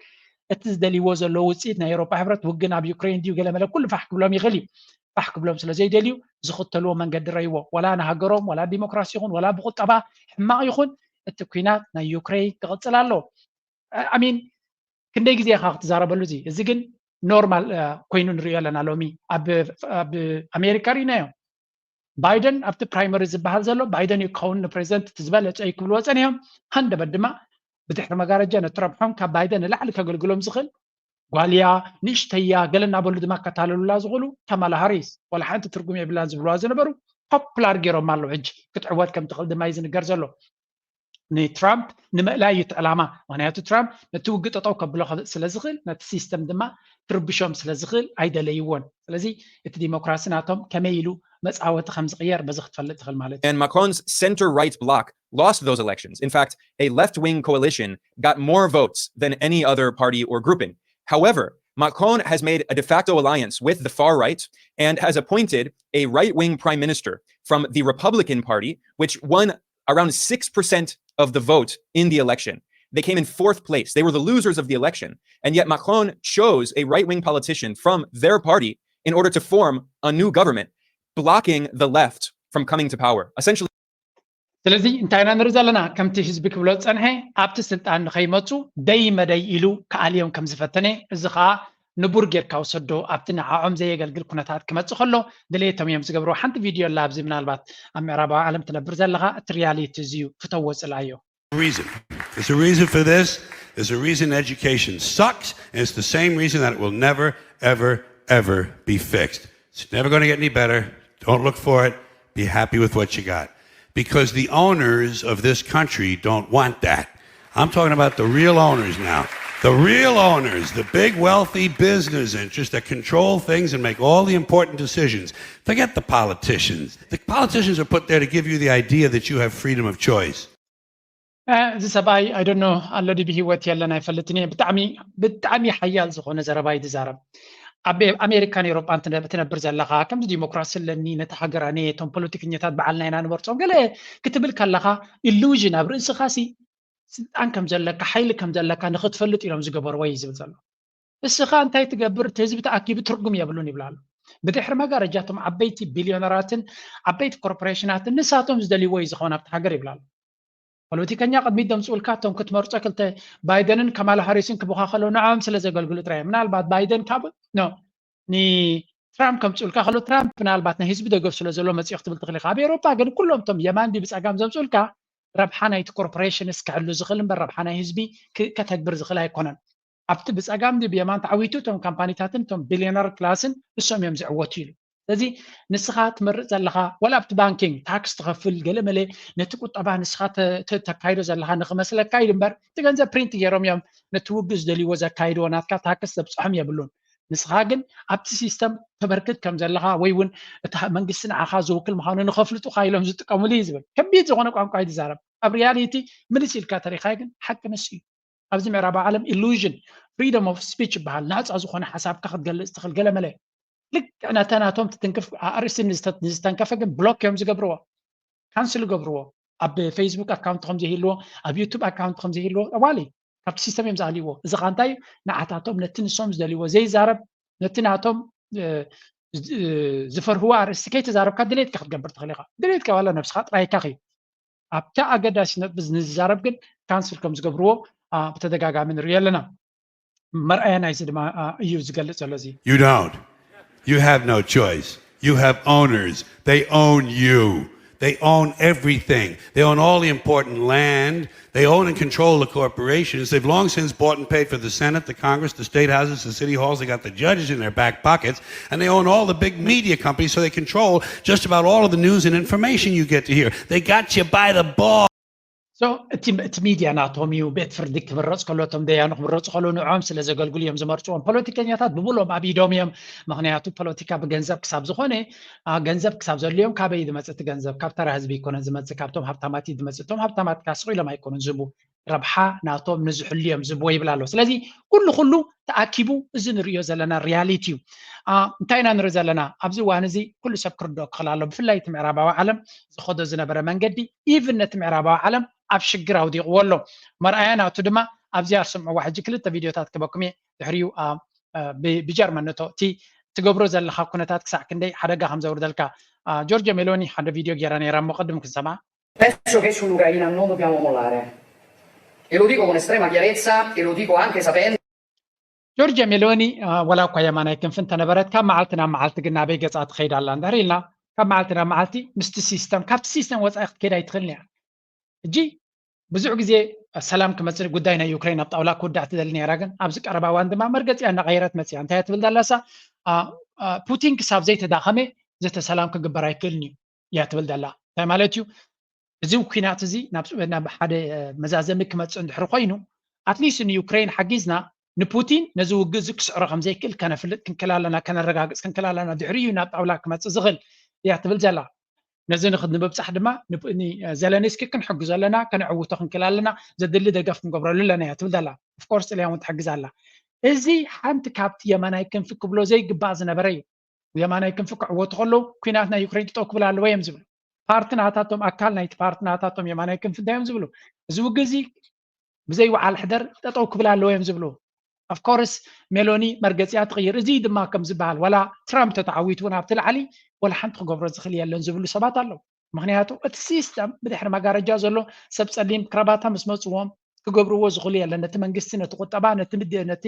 እቲ ዝደልይዎ ዘለዉ ውፅኢት ናይ ኤውሮፓ ሕብረት ውግን ኣብ ዩክሬን ድዩ ገለመለ ኩሉ ፋሕ ክብሎም ይኽእል እዩ። ፋሕ ክብሎም ስለ ዘይደልዩ ዝኽተልዎ መንገዲ ረይዎ፣ ወላ ንሃገሮም ወላ ዲሞክራሲ ይኹን ወላ ብቁጠባ ሕማቕ ይኹን እቲ ኩናት ናይ ዩክሬን ክቕፅል ኣለዎ። ኣሚን ክንደይ ግዜ ኢኻ ክትዛረበሉ እዚ? እዚ ግን ኖርማል ኮይኑ ንሪኦ ኣለና። ሎሚ ኣብ ኣሜሪካ ርኢናዮ። ባይደን ኣብቲ ፕራይመሪ ዝበሃል ዘሎ ባይደን እዩ ክኸውን ንፕሬዚደንት እቲ ዝበለፀ እዩ ክብልዎ ፀኒሖም። ሃንደበት ድማ ብድሕሪ መጋረጃ ነቲ ረብሖም ካብ ባይደን ንላዕሊ ከገልግሎም ዝኽእል ጓልያ ንእሽተያ ገለ እናበሉ ድማ ከታለሉላ ዝኽእሉ ካማላ ሃሪስ ዋላ ሓንቲ ትርጉም የብላን ዝብልዋ ዝነበሩ ፖፑላር ገይሮም ኣለዉ። ሕጂ ክትዕወት ከም ትኽእል ድማ እዩ ዝንገር ዘሎ። ንትራምፕ ንምእላይ እዩ እቲ ዕላማ። ምክንያቱ ትራምፕ ነቲ ውግእ ጠጠው ከብሎ ስለ ዝኽእል ነቲ ሲስተም ድማ ክርብሾም ስለ ዝኽእል ኣይደለይዎን። ስለዚ እቲ ዲሞክራሲ ናቶም ከመይ ኢሉ መፃወቲ ከም ዝቕየር በዚ ክትፈልጥ ትኽእል ማለት እዩ። And Macron's center right bloc lost those elections. In fact, a left wing coalition got more votes than any other party or grouping. However, Macron has made a de facto alliance with the far right and has appointed a right wing prime minister from the Republican Party, which won around six percent of the vote in the election. They came in fourth place. They were the losers of the election. And yet Macron chose a right wing politician from their party in order to form a new government, blocking the left from coming to power. Essentially, ስለዚ እንታይ ኢና ንርኢ ዘለና? ከምቲ ህዝቢ ክብሎ ዝፀንሐ ኣብቲ ስልጣን ንኸይመፁ ደይ መደይ ኢሉ ክኣልዮም ከም ዝፈተነ፣ እዚ ከዓ ንቡር ጌርካ ውሰዶ። ኣብቲ ንዓዖም ዘየገልግል ኩነታት ክመፅእ ከሎ ድሌቶም እዮም ዝገብርዎ። ሓንቲ ቪድዮ ኣላ ኣብዚ፣ ምናልባት ኣብ ምዕራባዊ ዓለም ትነብር ዘለኻ እቲ ሪያሊቲ እዚ እዩ፣ ፍተዎ ፅልኣዮ። reason. There's a reason for this. There's a reason education sucks, and it's the same reason that it will never, ever, ever be fixed. It's never going to get any better. Don't look for it. Be happy with what you got. Because the owners of this country don't want that. I'm talking about the real owners now. The real owners, the big wealthy business interests that control things and make all the important decisions. Forget the politicians. The politicians are put there to give you the idea that you have freedom of choice. እዚ ሰብኣይ፣ I don't know፣ ኣሎ ድዩ ብህይወት የለን ኣይፈልጥን እየ። ብጣዕሚ ብጣዕሚ ሓያል ዝኾነ ዘረባ እዩ ዝዛረብ። ኣብ ኣሜሪካን ኤውሮጳን ትነብር ዘለኻ ከምዚ ዲሞክራሲ ኣለኒ፣ ነቲ ሃገር ኣነ፣ እቶም ፖለቲከኛታት በዓልና ኢና ንመርጾም ገለ ክትብል ከለኻ ኢሉዥን ኣብ ርእስኻ ሲ ስልጣን ከም ዘለካ፣ ሓይሊ ከም ዘለካ ንኽትፈልጥ ኢሎም ዝገበርዎ እዩ ዝብል ዘሎ። እስኻ እንታይ ትገብር? እቲ ህዝቢ ተኣኪቡ ትርጉም የብሉን ይብላ ኣሎ። ብድሕሪ መጋረጃ እቶም ዓበይቲ ቢልዮነራትን ዓበይቲ ኮርፖሬሽናትን ንሳቶም ዝደልይዎ እዩ ዝኸውን ኣብቲ ሃገር ይብላ ኣሎ። ፖለቲከኛ ቅድሚት ደምፅኡልካ እቶም ክትመርፆ ክልተ ባይደንን ካማላ ሃሪስን ክብኻ ከለዉ ንዕኦም ስለ ዘገልግሉ ጥራይ እዮም። ምናልባት ባይደን ካብ ኖ ን ትራምፕ ከምፅኡልካ ከሎ ትራምፕ ምናልባት ናይ ህዝቢ ደገፍ ስለ ዘሎ መፅኡ ክትብል ትኽእል ኢኻ። ኣብ ኤውሮፓ ግን ኩሎም እቶም የማን ድዩ ብፀጋም ዘምፅኡልካ ረብሓ ናይቲ ኮርፖሬሽንስ ክሕሉ ዝኽእል እምበር ረብሓ ናይ ህዝቢ ከተግብር ዝኽእል ኣይኮነን። ኣብቲ ብፀጋም ድዩ ብየማን ተዓዊቱ እቶም ካምፓኒታትን እቶም ቢልዮነር ክላስን እሶም እዮም ዝዕወቱ ኢሉ። ስለዚ ንስኻ ትመርፅ ዘለኻ ዋላ ኣብቲ ባንኪንግ ታክስ ትኸፍል ገለ መለ ነቲ ቁጠባ ንስኻ ተካይዶ ዘለኻ ንኽመስለካ ኢሉ እምበር እቲ ገንዘብ ፕሪንት ገይሮም እዮም ነቲ ውግእ ዝደልይዎ ዘካይድዎ ናትካ ታክስ ዘብፅሖም የብሉን። ንስኻ ግን ኣብቲ ሲስተም ተበርክት ከም ዘለኻ ወይ እውን እታ መንግስቲ ንዓኻ ዝውክል ምዃኑ ንኸፍልጡኻ ኢሎም ዝጥቀሙሉ እዩ ዝብል ከቢድ ዝኾነ ቋንቋ እዩ ዝዛረብ። ኣብ ሪያሊቲ ምልስ ኢልካ ተሪኻዮ ግን ሓቂ ንሱ እዩ። ኣብዚ ምዕራባዊ ዓለም ኢሉዥን ፍሪደም ኦፍ ስፒች ይበሃል። ናፃ ዝኾነ ሓሳብካ ክትገልፅ ትኽእል ገለ መለ ልክዕ ነተ ናቶም ትትንክፍ ኣርእስቲ ንዝተንከፈ ግን ብሎክ እዮም ዝገብርዎ፣ ካንስል ይገብርዎ። ኣብ ፌስቡክ ኣካውንት ከም ዘይህልዎ ኣብ ዩቱብ ኣካውንት ከም ዘይህልዎ ጠዋሊ ካብቲ ሲስተም እዮም ዝኣልይዎ። እዚ ካ እንታይ ንዓታቶም ነቲ ንሶም ዝደልይዎ ዘይዛረብ ነቲ ናቶም ዝፈርህዎ ኣርእስቲ ከይተዛረብካ ድሌትካ ክትገብር ትኽእል ኢኻ። ድሌትካ ዋላ ነብስኻ ጥራይካ እዩ። ኣብታ ኣገዳሲ ነጥቢ ንዝዛረብ ግን ካንስል ከም ዝገብርዎ ብተደጋጋሚ ንሪኦ ኣለና። መርኣያ ናይዚ ድማ እዩ ዝገልፅ ዘሎ እዚ። You don't. You have no choice. You have owners. They own you. They own everything. They own all the important land. They own and control the corporations. They've long since bought and paid for the Senate, the Congress, the state houses, the city halls. They got the judges in their back pockets. And they own all the big media companies, so they control just about all of the news and information you get to hear. They got you by the ball. So እቲ ሚድያ ናቶም እዩ። ቤት ፍርዲ ክምረፅ ከሎ እቶም ደያኑ ክምረፁ ከሎ ንዕኦም ስለ ዘገልግሉ እዮም ዝመርፅዎም። ፖለቲከኛታት ብምሎም ኣብ ኢዶም እዮም። ምክንያቱ ፖለቲካ ብገንዘብ ክሳብ ዝኾነ ገንዘብ ክሳብ ዘድልዮም ካበይ ዝመፅእ እቲ ገንዘብ ካብ ተራ ህዝቢ ይኮነን ዝመፅእ ካብቶም ሃብታማት እዩ ዝመፅእ። እቶም ሃብታማት ካስቑ ኢሎም ኣይኮኑን ዝህቡ ረብሓ ናቶም ንዝሕሉ እዮም ዝህብዎ ይብል ኣሎ። ስለዚ ኩሉ ኩሉ ተኣኪቡ እዚ ንሪኦ ዘለና ሪያሊቲ እዩ። እንታይ ኢና ንርኢ ዘለና ኣብዚ እዋን እዚ ኩሉ ሰብ ክርድኦ ክኽእል ኣሎ። ብፍላይ እቲ ምዕራባዊ ዓለም ዝኸዶ ዝነበረ መንገዲ ኢቭን ነቲ ምዕራባዊ ዓለም ኣብ ሽግር ኣውዲቕዎ ኣሎ። መርኣያ ናቱ ድማ ኣብዚኣ ስምዕዋ ሕጂ ክልተ ቪድዮታት ክበኩም እየ ድሕሪኡ ብጀርመን ነቶ እቲ ትገብሮ ዘለካ ኩነታት ክሳዕ ክንደይ ሓደጋ ከም ዘውርደልካ ጆርጆ ሜሎኒ ሓደ ቪድዮ ገይራ ነይራ እሞ ቅድም ክንሰማ Penso che sull'Ucraina non dobbiamo mollare. E lo dico con estrema chiarezza e lo dico anche sapendo ጆርጆ ሜሎኒ ወላ እኳ የማናይ ክንፊ እንተነበረት ካብ መዓልቲ ናብ መዓልቲ ግን ናበይ ገፃ ትኸይድ ኣላ እንድሕር ኢልና ካብ መዓልቲ ናብ መዓልቲ ምስቲ ሲስተም ካብቲ ሲስተም ወፃኢ ክትከይድ ኣይትኽእልን እያ። ሕጂ ብዙሕ ግዜ ሰላም ክመፅእ ጉዳይ ናይ ዩክሬን ኣብ ጣውላ ክውዳእ ትደሊ ነይራ ግን ኣብዚ ቀረባ እዋን ድማ መርገፂኣ እናቐየረት መፅያ እንታይ ትብል ዳላሳ ፑቲን ክሳብ ዘይተዳኸመ ዘተ ሰላም ክግበር ኣይክእልን እዩ እያ ትብል ዘላ እንታይ ማለት እዩ። እዚ ኩናት እዚ ናብ ሓደ መዛዘሚ ክመፅእ እንድሕር ኮይኑ ኣትሊስት ንዩክሬን ሓጊዝና ንፑቲን ነዚ ውግእ እዚ ክስዕሮ ከም ዘይክእል ከነፍልጥ ክንክእል ኣለና፣ ከነረጋግፅ ክንክእል ኣለና፣ ድሕሪ እዩ ናብ ጣውላ ክመፅእ ዝኽእል እያ ትብል ዘላ። ነዚ ንምብፃሕ ድማ ዘለንስኪ ክንሕግዞ ኣለና፣ ከነዕውቶ ክንክእል ኣለና፣ ዘድሊ ደገፍ ክንገብረሉ ኣለና እያ ትብል ዘላ። ኦፍኮርስ ጥልያን እውን ትሕግዝ ኣላ። እዚ ሓንቲ ካብቲ የማናይ ክንፊ ክብሎ ዘይግባእ ዝነበረ እዩ። የማናይ ክንፊ ክዕወቱ ከለዉ ኩናት ናይ ዩክሬን ጠጠው ክብል ኣለዎ እዮም ዝብሉ። ፓርቲ ናታቶም ኣካል ናይቲ ፓርቲ ናታቶም የማናይ ክንፊ እንታይ እዮም ዝብሉ? እዚ ውግእ እዚ ብዘይ ወዓል ሕደር ጠጠው ክብል ኣለዎ እዮም ዝብሉ። ኦፍኮርስ ሜሎኒ መርገፂኣ ትቕይር። እዚ ድማ ከም ዝበሃል ዋላ ትራምፕ ተተዓዊቱ እውን ኣብቲ ላዕሊ ዋላ ሓንቲ ክገብሮ ዝኽእል የለን ዝብሉ ሰባት ኣለዉ። ምክንያቱ እቲ ሲስተም ብድሕሪ መጋረጃ ዘሎ ሰብ ፀሊም ክራባታ ምስ መፅዎም ክገብርዎ ዝኽእሉ የለን። ነቲ መንግስቲ፣ ነቲ ቁጠባ፣ ነቲ ምድ ነቲ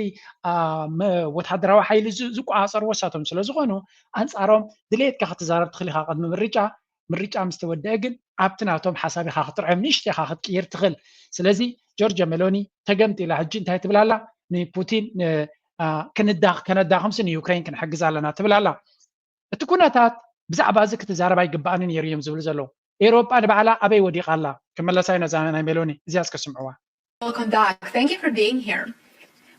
ወታደራዊ ሓይሊ ዝቆፃፀርዎ እሳቶም ስለ ዝኾኑ ኣንፃሮም ድሌትካ ክትዛረብ ትኽእል ኢኻ ቅድሚ ምርጫ። ምርጫ ምስ ተወደአ ግን ኣብቲ ናቶም ሓሳብ ኢኻ ክትርዕም ንእሽቶ ኢኻ ክትቅይር ትኽእል። ስለዚ ጆርጆ ሜሎኒ ተገምጢላ ሕጂ እንታይ ትብል ኣላ? ንፑቲን ከነዳኽምሲ ንዩክሬን ክንሕግዝ ኣለና ትብል ኣላ። እቲ ኩነታት ብዛዕባ እዚ ክትዛረብ ኣይግባእን ነይሩ እዮም ዝብሉ ዘለዉ። ኤውሮጳ ንባዕላ ኣበይ ወዲቓ ኣላ? ክመለሳ እዩ ነዛ ናይ ሜሎኒ እዚኣ እስከ ስምዕዋ። Welcome back. Thank you for being here.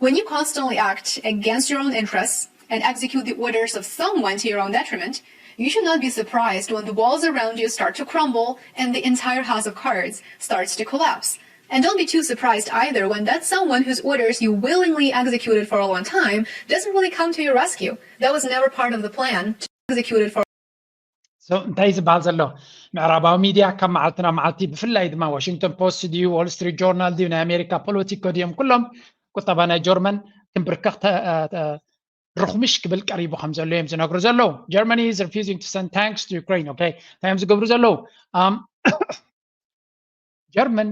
When you constantly act against your own interests and execute the orders of someone to your own detriment, you should not be surprised when the walls around you start to crumble and the entire house of cards starts to collapse. And don't be too surprised either when that someone whose orders you willingly executed for a long time doesn't really come to your rescue. That was never part of the plan. Executed for እንታይ ዝበሃል ዘሎ ምዕራባዊ ሚድያ ካብ መዓልቲ ናብ መዓልቲ ብፍላይ ድማ ዋሽንግቶን ፖስት ድዩ ዋል ስትሪት ጆርናል ድዩ ናይ ኣሜሪካ ፖለቲኮ ድዮም ኩሎም ቁጠባ ናይ ጀርመን ክንብርከኽ ርኹምሽ ክብል ቀሪቡ ከም ዘሎ እዮም ዝነግሩ ዘለዉ። Germany is refusing to send tanks to Ukraine. Okay እንታይ እዮም ዝገብሩ ዘለዉ? ጀርመን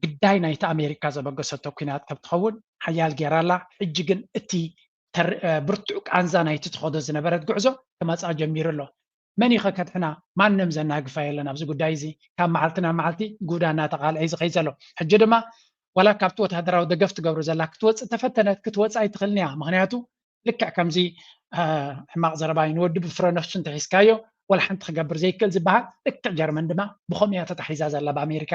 ግዳይ ናይቲ ኣሜሪካ ዘበገሰቶ ኩናት ከም ትኸውን ሓያል ገይራ ኣላ። ሕጂ ግን እቲ ብርቱዕ ቃንዛ ናይቲ ትኸዶ ዝነበረት ጉዕዞ ክመፃ ጀሚሩ ኣሎ። መን ኢኸ ከድሕና? ማንም ዘናግፋ የለን ኣብዚ ጉዳይ እዚ። ካብ መዓልቲ ናብ መዓልቲ ጉዳ እናተቓልዐ እዩ ዝኸይድ ዘሎ። ሕጂ ድማ ዋላ ካብቲ ወታደራዊ ደገፍ ትገብሩ ዘላ ክትወፅእ ተፈተነት ክትወፅእ ኣይትኽእልን እያ። ምክንያቱ ልክዕ ከምዚ ሕማቕ ዘረባ እዩ፣ ንወዲ ብፍረ ነፍሱ እንተሒዝካዮ ወላ ሓንቲ ክገብር ዘይክእል ዝበሃል፣ ልክዕ ጀርመን ድማ ብኸምኡ እያ ተታሒዛ ዘላ ብኣሜሪካ።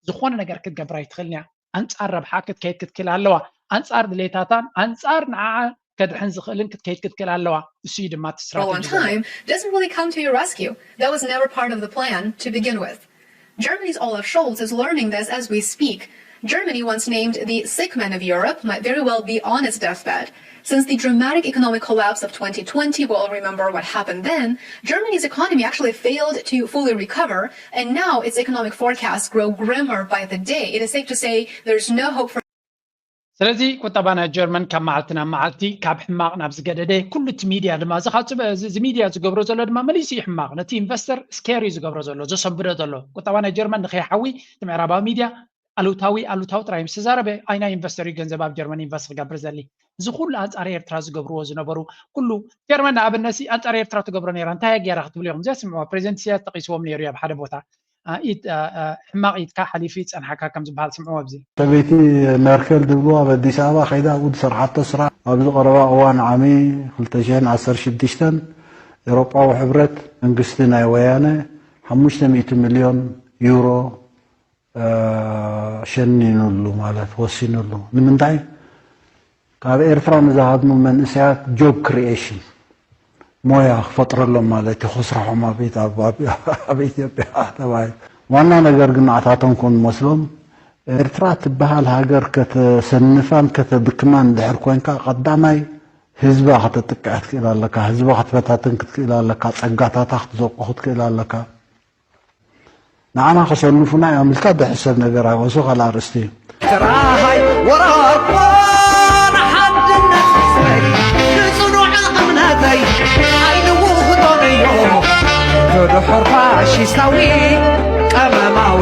ዝኾነ ነገር ክትገብር ኣይትኽእልን እያ። ኣንጻር ረብሓ ክትከይድ ክትክእል ኣለዋ። ኣንጻር ድሌታታን ኣንጻር ንዓዓ ከድሕን ዝኽእልን ክትከይድ ክትክእል ኣለዋ። እሱ እዩ ድማ እቲ for a long ስትራቴጂ ዘሎ። time doesn't really come to your rescue. That was never part of the plan to begin with. Germany's Olaf Scholz is learning this as we speak. Germany, once named the sick man of Europe, might very well be on its deathbed. Since the dramatic economic collapse of twenty twenty, we all remember what happened then, Germany's economy actually failed to fully recover, and now its economic forecasts grow grimmer by the day. It is safe to say there's no hope for ስለዚ ቁጠባ ናይ ጀርመን ካብ መዓልቲ ናብ መዓልቲ ካብ ሕማቕ ናብ ዝገደደ፣ ኩሉ እቲ ሚድያ ድማ እዚ ካብ ጽበ- እዚ- እዚ ሚድያ ዝገብሮ ዘሎ ድማ መሊሱ እዩ ሕማቕ። ነቲ ኢንቨስተር ስኬር እዩ ዝገብሮ ዘሎ፣ ዘሰንብዶ ዘሎ። ቁጠባ ናይ ጀርመን ንኸይሓዊ እቲ ምዕራባዊ ሚድያ ኣሉታዊ ኣሉታዊ ጥራይ ምስ ተዛረበ፣ ኣይና ኢንቨስተር እዩ ገንዘብ ኣብ ጀርመን ኢንቨስት ክገብር ዘሊ። እዚ ኩሉ ኣንጻር ኤርትራ ዝገብርዎ ዝነበሩ ኩሉ፣ ጀርመን ንኣብነት ሲ ኣንጻር ኤርትራ ትገብሮ ነይራ፣ እንታይ ገይራ ክትብሉ ኢኹም? እዚኣ ስምዕዋ፣ ፕሬዚደንት ኢሳያስ ጠቒስዎም ነይሩ እዩ ኣብ ሓደ ቦታ። አ፣ ኢድ አ፣ አ፣ ሕማቕ ኢድካ ሓሊፉ ይጸንሓካ ከም ዝበሃል ስምዕዎ ኣብዚ። ሰበይቲ ሜርኬል ዝብልዋ ኣብ ኣዲስ ኣበባ ከይዳ ኣብኡ ዝሰርሓቶ ስራሕ ኣብዚ ቀረባ እዋን ዓሚ ክልተ ሽሕን ዓሰርተ ሽዱሽተን ኤውሮጳዊ ሕብረት መንግስቲ ናይ ወያነ ሓሙሽተ ሚእቲ ሚልዮን ዩሮ አ፣ ሸኒኑሉ ማለት ወሲኑሉ። ንምንታይ? ካብ ኤርትራ ንዝሃድሙ መንእሰያት ጆብ ክሪኤሽን ሞያ ክፈጥረሎም ማለት እዩ። ክስርሖም ኣብ ኢት- ኣብ- ኣብ- ኣብ ኢትዮጵያ ተባሂሉ። ዋና ነገር ግን ንዓታቶም ኮን መስሎም ኤርትራ ትበሃል ሃገር ከተሰንፋን ከተድክማን ድሕር ኮንካ ቀዳማይ ህዝባ ከተጥቅዕ ክትክእል ኣለካ፣ ህዝባ ክትፈታትን ክትክእል ኣለካ፣ ጸጋታታ ክትዘቁ ክትክእል ኣለካ። ንዓና ከሸንፉና እዮም ኢልካ ድሕሰብ ነገር ኣይወሱ ካልእ ኣርእስቲ እዩ። ትራሃይ ወራርኮን ሓድነት ህዝበይ ንጽኑዕ እምነተይ ኣይልውኽዶን እዮ ብድሑር ፋሽስታዊ ቀመማዊ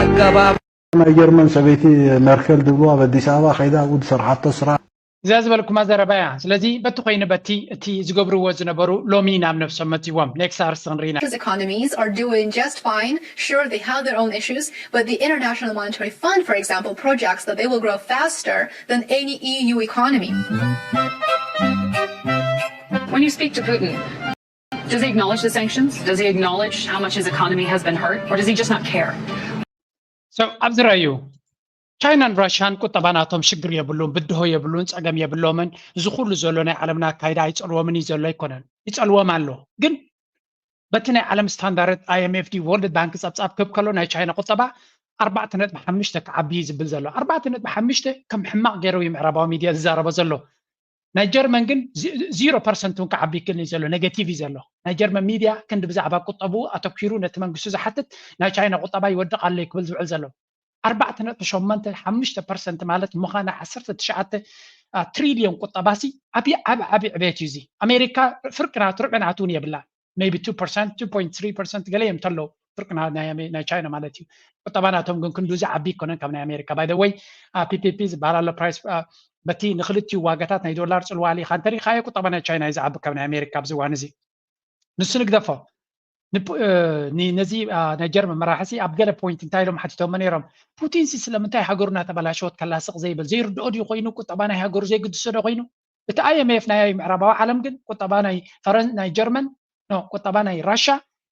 ኣገባብ። ናይ ጀርመን ሰበይቲ ሜርኬል ዝብልዋ ኣብ ኣዲስ ኣበባ ከይዳ ኣብኡ ዝሰርሓቶ ስራሕ እዚኣ ዝበልኩማ ዘረባ እያ። ስለዚ በቲ ኮይኑ በቲ እቲ ዝገብርዎ ዝነበሩ ሎሚ ናብ ነብሶም መጺዎም። ኔክስት ኣርስቲ ክንርኢና። These economies are doing just fine. Sure, they have their own issues, but the International Monetary Fund, for example, projects that they will grow faster than any E U economy. When you speak to Putin, does he acknowledge the sanctions? Does he acknowledge how much his economy has been hurt? Or does he just not care? So ኣብዚ ረኣዩ፣ ቻይናን ራሽያን ቁጠባ ናቶም ሽግር የብሉን፣ ብድሆ የብሉን፣ ጸገም የብሎምን። እዚ ኩሉ ዘሎ ናይ ዓለምና ኣካይዳ ኣይጸልዎምን እዩ ዘሎ ኣይኮነን፣ ይጸልዎም ኣሎ። ግን በቲ ናይ ዓለም ስታንዳርድ ኣይ ኤም ኤፍ ዲ ወርልድ ባንክ ጸብጻብ ክብ ከሎ ናይ ቻይና ቁጠባ ኣርባዕተ ነጥቢ ሓሙሽተ ክዓቢ እዩ ዝብል ዘሎ። ኣርባዕተ ነጥቢ ሓሙሽተ ከም ሕማቕ ገይሩ እዩ ምዕራባዊ ሚድያ ዝዛረቦ ዘሎ። ናይ ጀርመን ግን ዚ- ዚሮ ፐርሰንት እውን ክዓቢ ይክእል እዩ ዘሎ፣ ኔጌቲቭ እዩ ዘሎ። ናይ ጀርመን ሚድያ ክንዲ ብዛዕባ ቁጠቡ ኣተኪሩ ነቲ መንግስቱ ዝሓትት ናይ ቻይና ቁጠባ ይወድቕ ኣሎ እዩ ክብል ዝውዕል ዘሎ። ኣርባዕተ ነጥቢ ሸሞንተ ሓሙሽተ ፐርሰንት ማለት ምዃና ዓሰርተ ትሽዓተ ትሪልዮን ቁጠባሲ ዓብዪ ዓብ ዓብዪ ዕቤት እዩ። እዚ ኣሜሪካ ፍርቂ ናቱ ርብዒ ናቱ እውን የብላ። maybe two percent two point three percent ገለ እዮም እንተለዉ ፍርቂ ና- ናይ ኣሜ- ናይ ቻይና ማለት እዩ። ቁጠባ ናቶም ግን ክንዱ ዝዓቢ ኣይኮነን ካብ ናይ ኣሜሪካ። ባይ ወይ ፒ ፒ ፒ ዝበሃል ኣሎ ፕራይስ በቲ ንክልቲኡ ዋጋታት ናይ ዶላር ጽልዋ ኣሊኻ እንተሪኻዮ ቁጠባ ናይ ቻይና እዩ ዝዓቢ ካብ ናይ ኣሜሪካ ኣብዚ እዋን እዚ። ንሱ ንግደፎ። ንፑ- እ፣ ኒ- ነዚ አ፣ ናይ ጀርመን መራሕሲ ኣብ ገለ ፖይንት እንታይ ኢሎም ሓቲቶሞ ነይሮም? ፑቲንሲ ስለምንታይ ሃገሩ እናተበላሸወት ከላ ስቕ ዘይብል ዘይርድኦ ድዩ ኮይኑ? ቁጠባ ናይ ሃገሩ ዘይግድሶ ዶ ኮይኑ? እቲ ኣይ ኤም ኤፍ ናይ ምዕራባዊ ዓለም ግን ቁጠባ ናይ ፈረን ናይ ጀርመን ኖ ቁጠባ ናይ ራሻ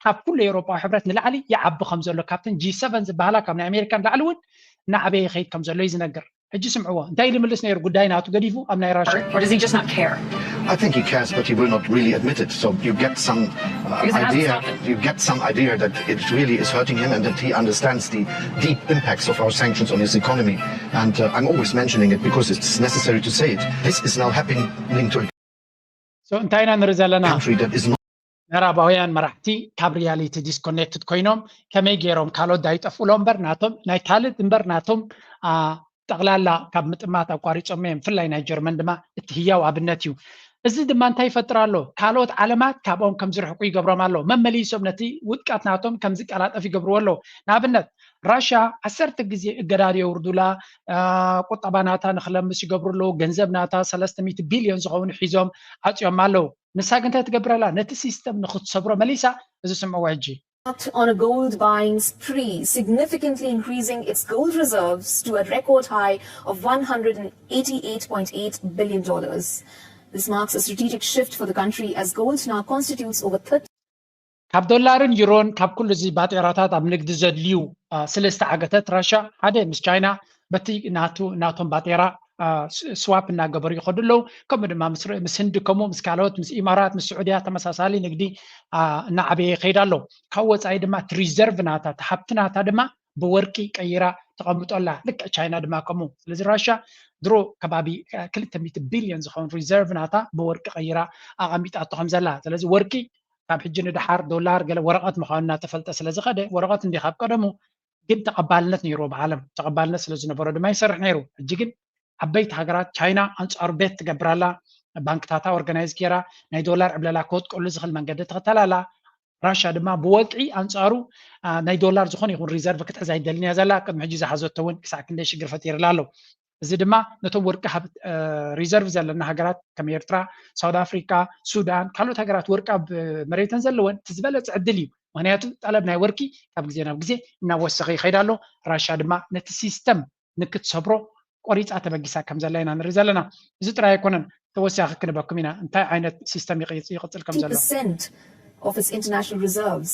ካብ ኩሉ ኤውሮጳዊ ሕብረት ንላዕሊ ይዓቢ ከም ዘሎ ካብተን ጂ ሰቨን ዝበሃላ ካብ ናይ ኣሜሪካ ንላዕሊ እውን እናዓበየ ይኸይድ ከም ዘሎ እዩ ዝነግር። ሕጂ ስምዕዎ እንታይ ኢሉ ይምልስ ነይሩ? ጉዳይ ናቱ ገዲፉ ኣብ ናይ ራሻ Or does he just not care? I think he cares, but he will not really admit it. So you get some uh, Because it hasn't idea. stopped him. You get some idea that it really is hurting him, and that he understands the deep impacts of our sanctions on his economy. And uh, I'm always mentioning it because it's necessary to say it. This is now happening to a So እንታይ ኢና ንርኢ ዘለና? country that is not ምዕራባውያን መራሕቲ ካብ ሪያሊቲ ዲስኮኔክትድ ኮይኖም ከመይ ገይሮም ካልኦት ዳይጠፍኡሎም እምበር ናቶም ናይ ካልእ እምበር ናቶም አ፣ ጠቕላላ ካብ ምጥማት ኣቋሪጾም እዮም። ብፍላይ ናይ ጀርመን ድማ እቲ ህያው ኣብነት እዩ። እዚ ድማ እንታይ ይፈጥር ኣሎ? ካልኦት ዓለማት ካብኦም ከም ዝርሕቁ ይገብሮም ኣሎ። መመሊሶም ነቲ ውድቀት ናቶም ከም ዝቀላጠፍ ይገብርዎ ኣለዉ። ንኣብነት ራሽያ ዓሰርተ ግዜ እገዳ የውርዱላ፣ ቁጠባ ናታ ንክለምስ ይገብሩ ኣለዉ። ገንዘብ ናታ ሰለስተ ሚእቲ ቢልዮን ዝኸውን ሒዞም ዓፅዮም ኣለዉ። ንሳ ግን እንታይ ትገብር ኣላ? ነቲ ሲስተም ንክትሰብሮ መሊሳ። እዚ ስምዕዎ ሕጂ። On a gold buying spree, significantly increasing its gold reserves to a record high of one hundred eighty-eight point eight billion dollars. This marks a strategic shift for the country as gold now constitutes over thirty ካብ ዶላርን ዩሮን ካብ ኩሉ እዚ ባጤራታት ኣብ ንግዲ ዘድልዩ ስለ ዝተዓገተት ራሻ ሓደ ምስ ቻይና በቲ ናቱ ናቶም ባጤራ ስዋፕ እናገበሩ ይኸዱ ኣለዉ። ከምኡ ድማ ምስ ህንዲ ከምኡ ምስ ካልኦት ምስ ኢማራት ምስ ስዑድያ ተመሳሳሊ ንግዲ እናዓበየ ይኸይድ ኣሎ። ካብ ወፃኢ ድማ እቲ ሪዘርቭ ናታ እቲ ሃብቲ ናታ ድማ ብወርቂ ቀይራ ተቐምጦ ኣላ። ልክዕ ቻይና ድማ ከምኡ። ስለዚ ራሻ ድሮ ከባቢ ክልተ ሚእቲ ቢልዮን ዝኸውን ሪዘርቭ ናታ ብወርቂ ቀይራ ኣቐሚጣቶ ከም ዘላ። ስለዚ ወርቂ ካብ ሕጂ ንደሓር ዶላር ገለ ወረቐት ምዃኑ እናተፈልጠ ስለ ዝኸደ ወረቐት እንዲ ካብ ቀደሙ ግን ተቐባልነት ነይርዎ ብዓለም ተቐባልነት ስለ ዝነበሮ ድማ ይሰርሕ ነይሩ። ሕጂ ግን ዓበይቲ ሃገራት ቻይና ኣንፃሩ ቤት ትገብር ኣላ። ባንክታታ ኦርጋናይዝ ገይራ ናይ ዶላር ዕብለላ ክወጥቀሉ ዝኽእል መንገዲ ትኽተል ኣላ። ራሻ ድማ ብወግዒ ኣንፃሩ ናይ ዶላር ዝኾነ ይኹን ሪዘርቭ ክትሕዝ ኣይደልን እያ ዘላ። ቅድሚ ሕጂ ዝሓዘቶ እውን ክሳዕ ክንደይ ሽግር ፈጢርላ ኣሎ። እዚ ድማ ነቶም ወርቂ ሪዘርቭ ዘለና ሃገራት ከም ኤርትራ፣ ሳውት ኣፍሪካ፣ ሱዳን፣ ካልኦት ሃገራት ወርቂ ኣብ መሬተን ዘለወን እቲ ዝበለፀ ዕድል እዩ። ምክንያቱ ጠለብ ናይ ወርቂ ካብ ግዜ ናብ ግዜ እናወሰኸ ይኸይድ ኣሎ። ራሻ ድማ ነቲ ሲስተም ንክትሰብሮ ቆሪፃ ተበጊሳ ከም ዘላ ኢና ንርኢ ዘለና። እዚ ጥራይ ኣይኮነን፣ ተወሳኺ ክንበኩም ኢና እንታይ ዓይነት ሲስተም ይቕፅል ከም ዘሎ። Of its international reserves.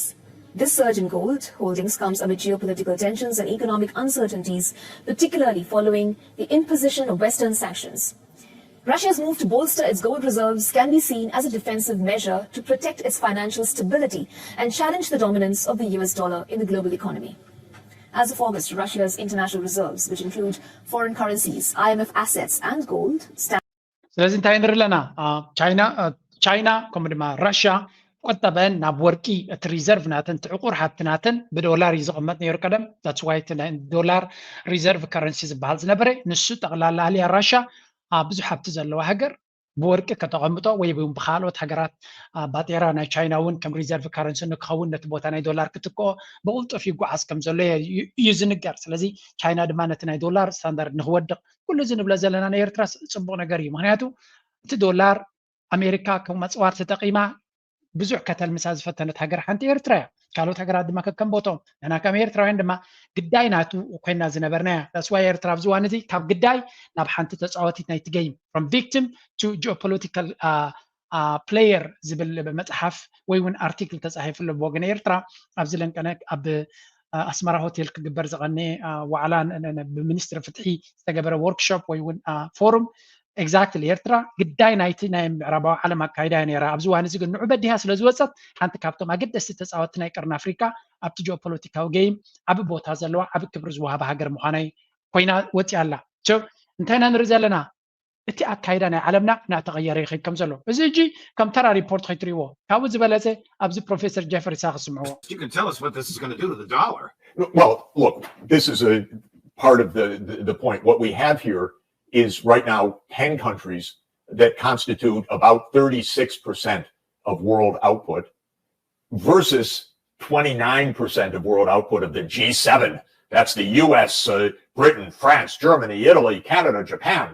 This surge in gold holdings comes amid geopolitical tensions and economic uncertainties, particularly following the imposition of Western sanctions. Russia's move to bolster its gold reserves can be seen as a defensive measure to protect its financial stability and challenge the dominance of the U S dollar in the global economy. As of August, Russia's international reserves, which include foreign currencies, I M F assets, and gold, stand ስለዚ እንታይ ንርኢ ኣለና? ቻይና ቻይና ከምኡ ድማ ራሽያ ቆጠበን ናብ ወርቂ እቲ ሪዘርቭ ናተን እቲ ዕቁር ሃብቲ ናተን ብዶላር እዩ ዝቕመጥ ነይሩ ቀደም። That's why እቲ ናይ ዶላር ሪዘርቭ ከረንሲ ዝበሃል ዝነበረ ንሱ ጠቕላላ ኣልያ ራሽያ ብዙሕ ሃብቲ ዘለዋ ሃገር ብወርቂ ከተቐምጦ ወይ እውን ብካልኦት ሃገራት ባጤራ ናይ ቻይና እውን ከም ሪዘርቭ ካረንሲ ንክኸውን ነቲ ቦታ ናይ ዶላር ክትክኦ ብቕልጡፍ ይጓዓዝ ከም ዘሎ እዩ ዝንገር። ስለዚ ቻይና ድማ ነቲ ናይ ዶላር ስታንዳርድ ንክወድቕ ኩሉ እዚ ንብሎ ዘለና ናይ ኤርትራ ጽቡቕ ነገር እዩ። ምክንያቱ እቲ ዶላር ኣሜሪካ ከም ኣፅዋር ተጠቒማ ብዙሕ ከተልምሳ ዝፈተነት ሃገር ሓንቲ ኤርትራ እያ። ካልኦት ሃገራት ድማ ከከም ቦቶም ንሕና ከም ኤርትራውያን ድማ ግዳይ ናቱ ኮይና ዝነበርና እያ። That's why ኤርትራ ኣብዚ እዋን እዚ ካብ ግዳይ ናብ ሓንቲ ተፃወቲት ናይቲ game from victim to geopolitical player ዝብል መፅሓፍ ወይ እውን ኣርቲክል ተፃሒፉ ኣሎ ብወገን ኤርትራ ኣብዚ ለንቀነ ኣብ ኣስመራ ሆቴል ክግበር ዝቐነ ዋዕላ ብሚኒስትሪ ፍትሒ ዝተገበረ ወርክሾፕ ወይ እውን ፎሩም exactly ኤርትራ ግዳይ ናይቲ ናይ ምዕራባዊ ዓለም ኣካይዳ እያ ነይራ። ኣብዚ እዋን እዚ ግን ንዑ በዲሃ ስለ ዝወፀት ሓንቲ ካብቶም ኣገደስቲ ተፃወትቲ ናይ ቀርኒ ኣፍሪካ ኣብቲ ጂኦፖለቲካዊ game ዓቢ ቦታ ዘለዋ ዓቢ ክብሪ ዝወሃባ ሃገር ምዃናይ ኮይና ወፂኣ ኣላ። So እንታይ ኢና ንርኢ ዘለና? እቲ ኣካይዳ ናይ ዓለምና እናተቐየረ ይኸይድ ከም ዘሎ እዚ ሕጂ ከም ተራ ሪፖርት ከይትሪእዎ ካብኡ ዝበለፀ ኣብዚ ፕሮፌሰር ጀፈሪ ሳክ ስምዕዎ። You can tell us what this is going to do to the dollar. Well, look, this is a part of the, the, the point. What we have here is right now ten countries that constitute about thirty-six percent of world output versus twenty-nine percent of world output of the G seven. That's the U S, uh, Britain, France, Germany, Italy, Canada, Japan.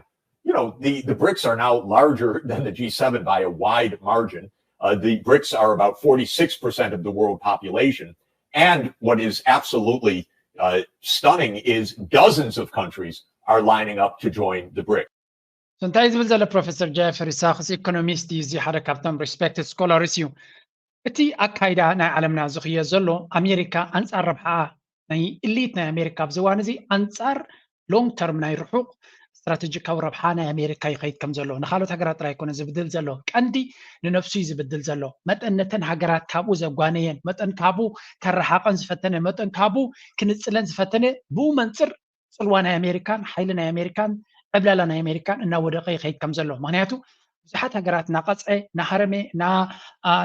You know, the, the BRICS are now larger than the G seven by a wide margin. Uh, the BRICS are about forty-six percent of the world population. And what is absolutely uh, stunning is dozens of countries are lining up to join the BRICS. እንታይ ዝብል ዘሎ ፕሮፌሰር ጀፈሪ ሳክስ ኢኮኖሚስት እዩ። እዚ ሓደ ካብቶም ሪስፔክትድ ስኮላርስ እዩ። እቲ ኣካይዳ ናይ ዓለምና ዝኽየ ዘሎ ኣሜሪካ ኣንፃር ረብሓ ናይ ኢሊት ናይ ኣሜሪካ ኣብዚ እዋን እዚ ኣንፃር ሎንግ ተርም ናይ ርሑቕ ስትራቴጂካዊ ረብሓ ናይ ኣሜሪካ ይኸይድ ከም ዘሎ ንካልኦት ሃገራት ጥራይ ኣይኮነ ዝብድል ዘሎ ቀንዲ ንነብሱ እዩ ዝብድል ዘሎ። መጠን ነተን ሃገራት ካብኡ ዘጓነየን መጠን ካብኡ ከረሓቐን ዝፈተነ መጠን ካብኡ ክንፅለን ዝፈተነ ብኡ መንፅር ፅልዋ ናይ ኣሜሪካን ሓይሊ ናይ ኣሜሪካን ዕብለላ ናይ ኣሜሪካን እናወደቀ ይኸይድ ከም ዘሎ ምክንያቱ ብዙሓት ሃገራት እናቐፅዐ እናሃረመ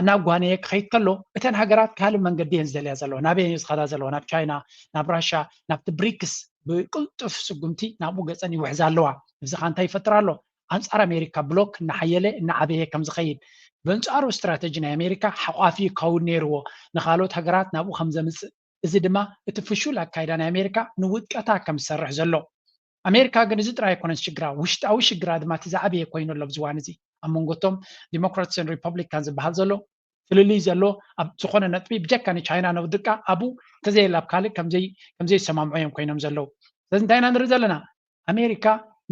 እናጓነየ ክኸይድ ከሎ እተን ሃገራት ካልእ መንገዲ እየን ዝደልያ ዘለዋ ናበይ እየን ዝኸዳ ዘለዋ ናብ ቻይና ናብ ራሻ ናብቲ ብሪክስ ብቅልጡፍ ስጉምቲ ናብኡ ገፀን ይውሕዛ ኣለዋ። እዚ ከዓ እንታይ ይፈጥር ኣሎ? ኣንፃር ኣሜሪካ ብሎክ እናሓየለ እናዓበየ ከም ዝኸይድ በንፃሩ ስትራተጂ ናይ ኣሜሪካ ሓቋፊ ክኸውን ነይርዎ ንካልኦት ሃገራት ናብኡ ከም ዘምፅእ እዚ ድማ እቲ ፍሹል ኣካይዳ ናይ ኣሜሪካ ንውድቀታ ከም ዝሰርሕ ዘሎ። ኣሜሪካ ግን እዚ ጥራይ ኣይኮነን ሽግራ፣ ውሽጣዊ ሽግራ ድማ እቲ ዝዓበየ ኮይኑ ኣሎ ኣብዚ እዋን እዚ። ኣብ መንጎቶም ዲሞክራትስን ሪፐብሊካን ዝበሃል ዘሎ ፍልልይ ዘሎ ኣብ ዝኾነ ነጥቢ ብጀካ ንቻይና ነውድቃ ኣብኡ እንተዘየላ ኣብ ካልእ ከምዘይ ከምዘይሰማምዑ እዮም ኮይኖም ዘለዉ። ስለዚ እንታይ ኢና ንርኢ ዘለና? ኣሜሪካ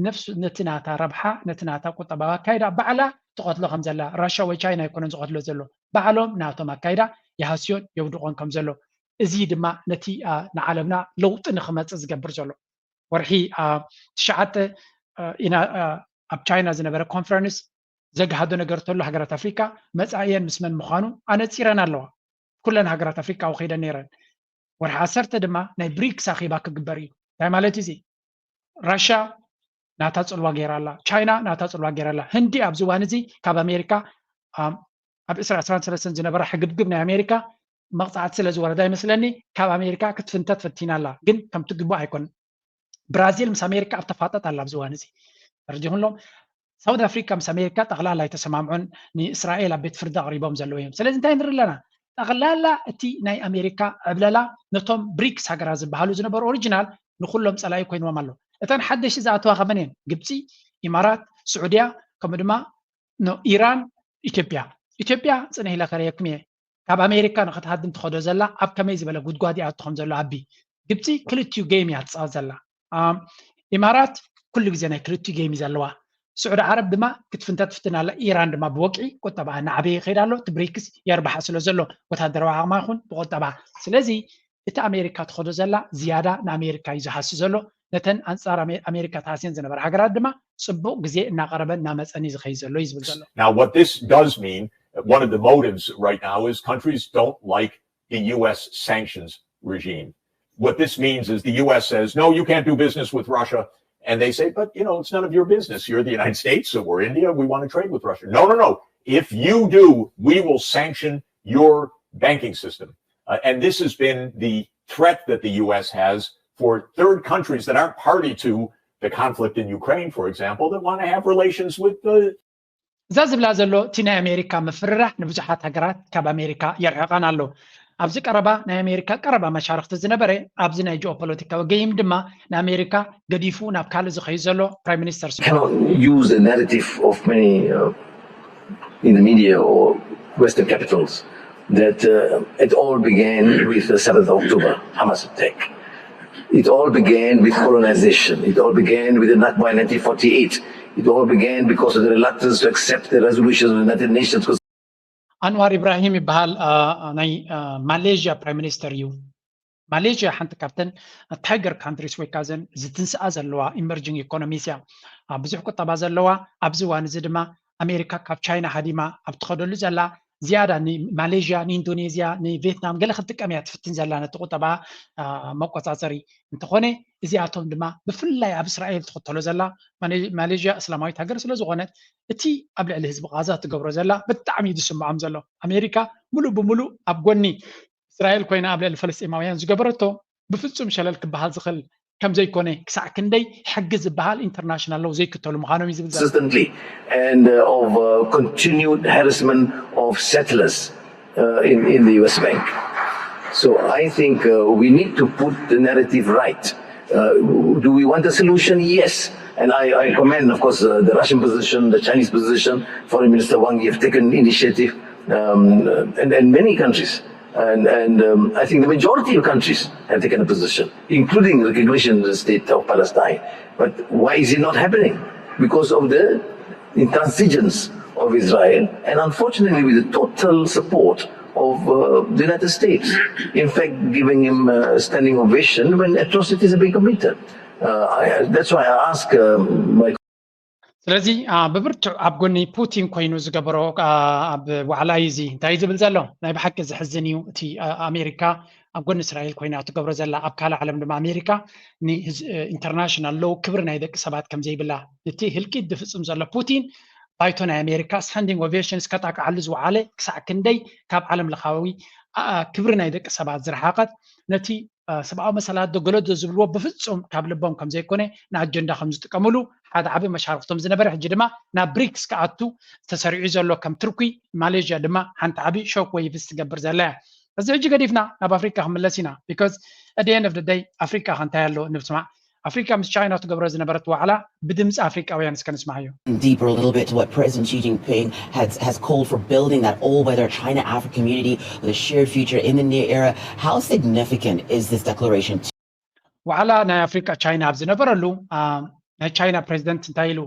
ነፍሱ ነቲ ናታ ረብሓ ነቲ ናታ ቁጠባዊ ኣካይዳ ባዕላ ትቐትሎ ከም ዘላ፣ ራሻ ወይ ቻይና ኣይኮነን ዝቐትሎ ዘሎ፣ ባዕሎም ናቶም ኣካይዳ ይሃስዮን የውድቖን ከም ዘሎ። እዚ ድማ ነቲ ንዓለምና ለውጢ ንክመፅእ ዝገብር ዘሎ። ወርሒ ትሽዓተ ኢና ኣብ ቻይና ዝነበረ ኮንፈረንስ ዘግሃዶ ነገር ተሎ ሃገራት ኣፍሪካ መፃእየን ምስ መን ምዃኑ ኣነፂረን ኣለዋ። ኩለን ሃገራት ኣፍሪካ ወኺደን ነይረን። ወርሒ ዓሰርተ ድማ ናይ ብሪክስ ኣኼባ ክግበር እዩ። እንታይ ማለት እዩ እዚ? ራሻ ናታ ፅልዋ ገይራ ኣላ፣ ቻይና ናታ ፅልዋ ገይራ ኣላ። ህንዲ ኣብዚ እዋን እዚ ካብ ኣሜሪካ ኣብ ዕስራ ዕስራን ሰለስተን ዝነበራ ሕግብግብ ናይ ኣሜሪካ መቕፃዕቲ ስለ ዝወረዳ ይመስለኒ ካብ ኣሜሪካ ክትፍንተት ፈቲና ኣላ፣ ግን ከምቲ ግቡእ ኣይኮን። ብራዚል ምስ ኣሜሪካ ኣብ ተፋጠጥ ኣላ ኣብዚ እዋን እዚ። ተረዲኹም ኣለኹም? ሳውት ኣፍሪካ ምስ ኣሜሪካ ጠቕላላ ኣይተሰማምዑን፣ ንእስራኤል ኣብ ቤት ፍርዲ ኣቕሪቦም ዘለዉ እዮም። ስለዚ እንታይ ንርኢ ኣለና? ጠቕላላ እቲ ናይ ኣሜሪካ ዕብለላ ነቶም ብሪክስ ሃገራት ዝበሃሉ ዝነበሩ ኦሪጂናል ንኩሎም ፀላኢ ኮይንዎም ኣሎ። እተን ሓደሽቲ ዝኣተዋ ከመን እየን? ግብፂ፣ ኢማራት፣ ስዑድያ፣ ከምኡ ድማ ኢራን፣ ኢትዮጵያ። ኢትዮጵያ ፅንሕ ኢለ ከርእየኩም እየ። ካብ ኣሜሪካ ንክትሃድም ትኸዶ ዘላ ኣብ ከመይ ዝበለ ጉድጓድ ይኣቱ ከም ዘሎ ኣቢ። ግብፂ ክልቲኡ ጌም እያ ትፃወት ዘላ። ኢማራት ኩሉ ግዜ ናይ ክልቲኡ ጌም እዩ ዘለዋ። ስዑዲ ዓረብ ድማ ክትፍንተት ትፍትን ኣላ። ኢራን ድማ ብወግዒ ቁጠባ እናዓበየ ይኸይድ ኣሎ። እቲ ብሪክስ የርብሓ ስለ ዘሎ ወታደራዊ ዓቕማ ይኹን ብቁጠባ። ስለዚ እቲ ኣሜሪካ ትኸዶ ዘላ ዝያዳ ንኣሜሪካ እዩ ዝሃሲ ዘሎ። ነተን ኣንፃር ኣሜሪካ ተሃስየን ዝነበራ ሃገራት ድማ ፅቡቕ ግዜ እናቐረበ እናመፀን እዩ ዝኸይድ ዘሎ እዩ ዝብል ዘሎ። Now, what this does mean, one of the motives right now is countries don't like the U S sanctions regime. What this means is the U S says, "No, you can't do business with Russia." And they say, "But, you know, it's none of your business. You're the United States or India. We want to trade with Russia." No, no, no. If you do, we will sanction your banking system. Uh, and this has been the threat that the U S has for third countries that aren't party to the conflict in Ukraine, for example, that want to have relations with the እዛ ዝብላ ዘሎ እቲ ናይ ኣሜሪካ ምፍርራሕ ንብዙሓት ሃገራት ካብ ኣሜሪካ የርሕቐን ኣሎ። ኣብዚ ቀረባ ናይ ኣሜሪካ ቀረባ መሻርክቲ ዝነበረ ኣብዚ ናይ ጂኦፖለቲካዊ ገይም ድማ ንኣሜሪካ ገዲፉ ናብ ካልእ ዝኸይድ ዘሎ ፕራይም ሚኒስተር cannot use the narrative of many uh, in the media or Western capitals that uh, it all began with the seventh of October Hamas attack. It all began with colonization. It all began with the Nakba in nineteen forty-eight. It all began because of the reluctance to accept the resolutions of the United Nations. ኣንዋር ኢብራሂም ይበሃል። ናይ ማሌዥያ ፕራይም ሚኒስተር እዩ። ማሌዥያ ሓንቲ ካብተን ታይገር ካንትሪስ ወይ ካዘን ዝትንስኣ ዘለዋ ኢመርጂንግ ኢኮኖሚስ እያ። ብዙሕ ቁጠባ ዘለዋ፣ ኣብዚ እዋን እዚ ድማ ኣሜሪካ ካብ ቻይና ሃዲማ ኣብ ትኸደሉ ዘላ ዝያዳ ንማሌዥያ፣ ንኢንዶኔዝያ፣ ንቪየትናም ገለ ክትጥቀም እያ ትፍትን ዘላ ነቲ ቁጠባ መቆፃፀሪ። እንተኾነ እዚኣቶም ድማ ብፍላይ ኣብ እስራኤል ትኽተሎ ዘላ ማሌዥያ እስላማዊት ሃገር ስለ ዝኾነት እቲ ኣብ ልዕሊ ህዝቢ ቃዛ ትገብሮ ዘላ ብጣዕሚ እዩ ዝስምዖም ዘሎ። ኣሜሪካ ሙሉእ ብሙሉእ ኣብ ጎኒ እስራኤል ኮይና ኣብ ልዕሊ ፈለስጢማውያን ዝገበረቶ ብፍፁም ሸለል ክበሃል ዝኽእል ከም ዘይኮነ ክሳዕ ክንደይ ሕጊ ዝበሃል ኢንተርናሽናል ሎው ዘይክተሉ ምዃኖም እዩ ዝብል ዘሎ። consistently and uh, of uh, continued harassment of settlers uh, in, in the West Bank. So I think uh, we need to put the narrative right. Uh, do we want a solution? Yes. And I, I commend, of course, uh, the Russian position, the Chinese position. Foreign Minister Wang Yi have taken initiative, um, and, and many countries. And, and um, I think the majority of countries have taken a position, including recognition of the state of Palestine. But why is it not happening? Because of the intransigence of Israel, and unfortunately with the total support of uh, the United States. In fact, giving him a standing ovation when atrocities have been committed. Uh, I, that's why I ask uh, my ስለዚ ብብርቱዕ ኣብ ጎኒ ፑቲን ኮይኑ ዝገበሮ ኣብ ዋዕላ እዩ። እዚ እንታይ ዝብል ዘሎ ናይ ብሓቂ ዝሕዝን እዩ። እቲ ኣሜሪካ ኣብ ጎኒ እስራኤል ኮይና ትገብሮ ዘላ፣ ኣብ ካልእ ዓለም ድማ ኣሜሪካ ንኢንተርናሽናል ሎው ክብሪ ናይ ደቂ ሰባት ከም ዘይብላ፣ እቲ ህልቂት ዝፍፅም ዘሎ ፑቲን ባይቶ ናይ ኣሜሪካ ስታንዲንግ ኦቬሽንስ ከጣቅዓሉ ዝወዓለ ክሳዕ ክንደይ ካብ ዓለም ለኻዊ ክብሪ ናይ ደቂ ሰባት ዝረሓቐት፣ ነቲ ሰብኣዊ መሰላት ዶ ገለ ዶ ዝብልዎ ብፍፁም ካብ ልቦም ከም ዘይኮነ ንኣጀንዳ ከም ዝጥቀምሉ ሓደ ዓቢ መሻርክቶም ዝነበረ፣ ሕጂ ድማ ናብ ብሪክስ ክኣቱ ተሰሪዑ ዘሎ ከም ቱርኪ፣ ማሌዥያ ድማ ሓንቲ ዓቢ ሾክ ዌይቭስ ትገብር ዘላ እያ። እዚ ሕጂ ገዲፍና ናብ ኣፍሪካ ክንምለስ ኢና። Because at the end of the day ኣፍሪካ ከ እንታይ ኣሎ ንብስማዕ። ኣፍሪካ ምስ ቻይና ትገብሮ ዝነበረት ዋዕላ ብድምፂ ኣፍሪካውያን እስከ ንስማዓዮ። Deeper a little bit to what President Xi Jinping has, has called for building that all-weather China-Africa community with a shared future in the near era. How significant is this declaration? ዋዕላ ናይ ኣፍሪካ ቻይና ኣብ ዝነበረሉ ናይ ቻይና ፕሬዚደንት እንታይ ኢሉ?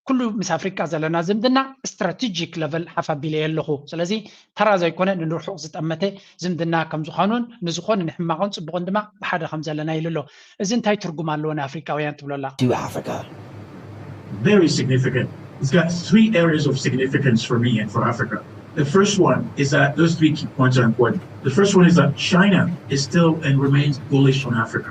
ኩሉ ምስ ኣፍሪካ ዘለና ዝምድና ስትራቴጂክ ለቨል ሓፍ ኣቢለ ኣለኹ። ስለዚ ተራ ዘይኮነ ንርሑቕ ዝጠመተ ዝምድና ከም ዝኾኑን ንዝኾነ ንሕማቕን ፅቡቕን ድማ ብሓደ ከም ዘለና ኢሉ ኣሎ። እዚ እንታይ ትርጉም ኣለዎ ንኣፍሪካውያን ትብሎ ኣላ? Very significant. It's got three areas of significance for me and for Africa. The first one is that those three key points are important. The first one is that China is still and remains bullish on Africa.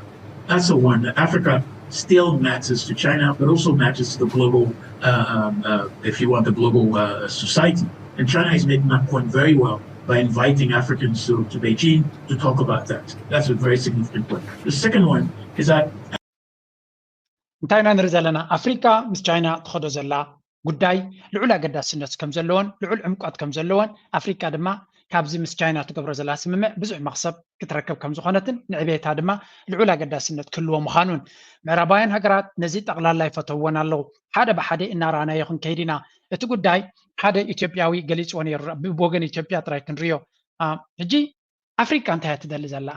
That's the one that Africa still matters to China, but also matters to the global, uh, um, uh, if you want, the global uh, society. And China is making that point very well by inviting Africans to, to Beijing to talk about that. That's a very significant point. The second one is that እንታይ ኢና ንርኢ ዘለና? ኣፍሪካ ምስ ቻይና ትኸዶ ዘላ ጉዳይ ልዑል ኣገዳስነት ከም ዘለዎን ልዑል ዕምቆት ከም ዘለዎን ኣፍሪካ ድማ ካብዚ ምስ ቻይና ትገብሮ ዘላ ስምምዕ ብዙሕ መኽሰብ ክትረክብ ከም ዝኾነትን ንዕቤታ ድማ ልዑል ኣገዳስነት ክህልዎ ምዃኑን ምዕራባውያን ሃገራት ነዚ ጠቕላላ ይፈተውዎን ኣለዉ። ሓደ ብሓደ እናረኣናዮ ክንከይድ ኢና። እቲ ጉዳይ ሓደ ኢትዮጵያዊ ገሊፅዎ ነይሩ። ብወገን ኢትዮጵያ ጥራይ ክንሪኦ። ሕጂ ኣፍሪካ እንታይ እያ ትደሊ ዘላ?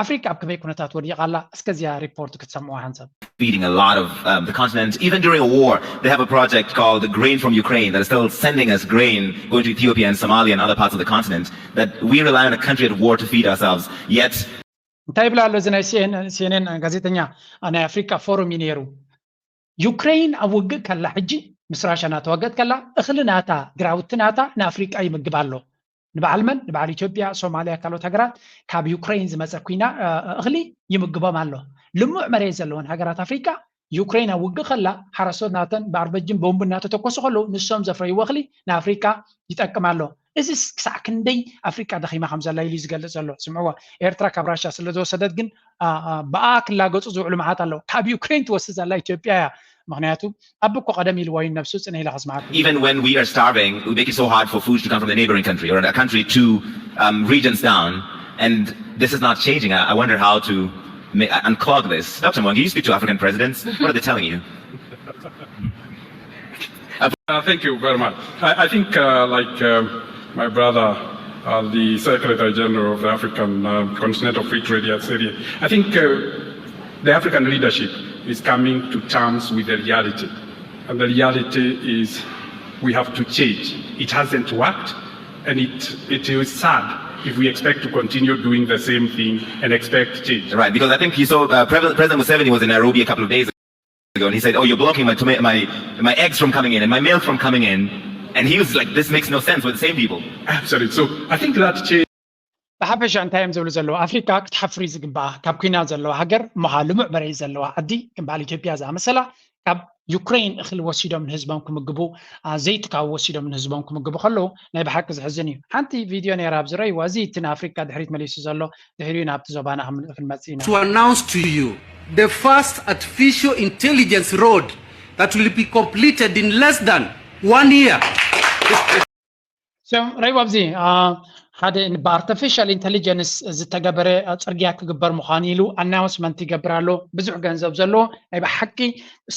ኣፍሪካ ኣብ ከመይ ኩነታት ወዲቓ ኣላ? እስከ እዚኣ ሪፖርት ክትሰምዑ ሓንሳብ። Feeding a lot of um, the continent. Even during a war, they have a project called Grain from Ukraine that is still sending us grain going to Ethiopia and Somalia and other parts of the continent. That we rely on a country at war to feed ourselves. Yet, እንታይ ይብላ ኣሎ እዚ ናይ ሲኤንኤን ጋዜጠኛ? ናይ ኣፍሪካ ፎረም እዩ ነይሩ። ዩክሬን ኣብ ውግእ ከላ ሕጂ ምስ ራሻ እናተዋገት ከላ እኽሊ ናታ ግራውቲ ናታ ንኣፍሪቃ ይምግብ ኣሎ። ንበዓል መን? ንበዓል ኢትዮጵያ፣ ሶማልያ፣ ካልኦት ሃገራት ካብ ዩክሬን ዝመፀ ኩና እኽሊ ይምግቦም ኣሎ። ልሙዕ መሬት ዘለወን ሃገራት ኣፍሪቃ ዩክሬን ኣብ ውግእ ከላ ሓረስቶት ናተን ብኣርበጅን ቦምብ እናተተኮሱ ከለዉ ንሶም ዘፍረይዎ እኽሊ ንኣፍሪቃ ይጠቅም ኣሎ። እዚስ ክሳዕ ክንደይ ኣፍሪቃ ደኺማ ከም ዘላ ኢሉ ዝገልጽ ዘሎ። ስምዕዎ፣ ኤርትራ ካብ ራሻ ስለ ዝወሰደት ግን ብኣ ክላገጹ ዝውዕሉ መዓት ኣለዉ። ካብ ዩክሬን ትወስድ ዘላ ኢትዮጵያ እያ። ምክንያቱ ኣብ እኮ ቀደም ኢልዎ እዩ ነብሱ ጽነ ኢለ ከስምዓኩም። Even when we are starving, we make it so hard for food to come from the neighboring country or a country two um, regions down, and this is not changing. I, I wonder how to ma- unclog this. Doctor Mwangi, you speak to African presidents. What are they telling you? Uh, thank you very much. I, I think, uh, like uh, my brother, uh, the Secretary General of the African uh, Continental Free Trade Area, said it, I think uh, the African leadership is coming to terms with the reality. And the reality is we have to change. It hasn't worked, and it, it is sad if we expect to continue doing the same thing and expect change. Right, because I think you saw uh, Pre- President Museveni was in Nairobi a couple of days ago, and he said, "Oh, you're blocking my, toma- my my eggs from coming in and my milk from coming in," and he was like, "This makes no sense. We're the same people." Absolutely. So I think that change ብሓፈሻ እንታይ እዮም ዝብሉ ዘለዉ? ኣፍሪካ ክትሓፍር እዩ ዝግባኣ። ካብ ኩናት ዘለዋ ሃገር እሞ ከዓ ልሙዕ መሬት ዘለዋ ዓዲ ከም በዓል ኢትዮጵያ ዝኣመሰላ ካብ ዩክሬን እኽሊ ወሲዶም ንህዝቦም ክምግቡ፣ አ፣ ዘይቲ ካብ ወሲዶም ንህዝቦም ክምግቡ ከለዉ ናይ ብሓቂ ዘሕዝን እዩ። ሓንቲ ቪድዮ ነይራ ኣብዚ ረእይዋ፣ እዚ እቲ ንኣፍሪካ ድሕሪት መሊሱ ዘሎ፣ ድሕሪኡ ናብቲ ዞባና ክም- ክንመጽእ ኢና። to announce to you the first artificial intelligence road that will be completed in less than one year. So ረይዋ ኣብዚ አ፣ ሓደ ብኣርቲፊሻል ኢንቴሊጀንስ ዝተገበረ አ፣ ፅርግያ ክግበር ምዃኑ ኢሉ ኣናውንስመንት ይገብር ኣሎ። ብዙሕ ገንዘብ ዘለዎ ናይ ብሓቂ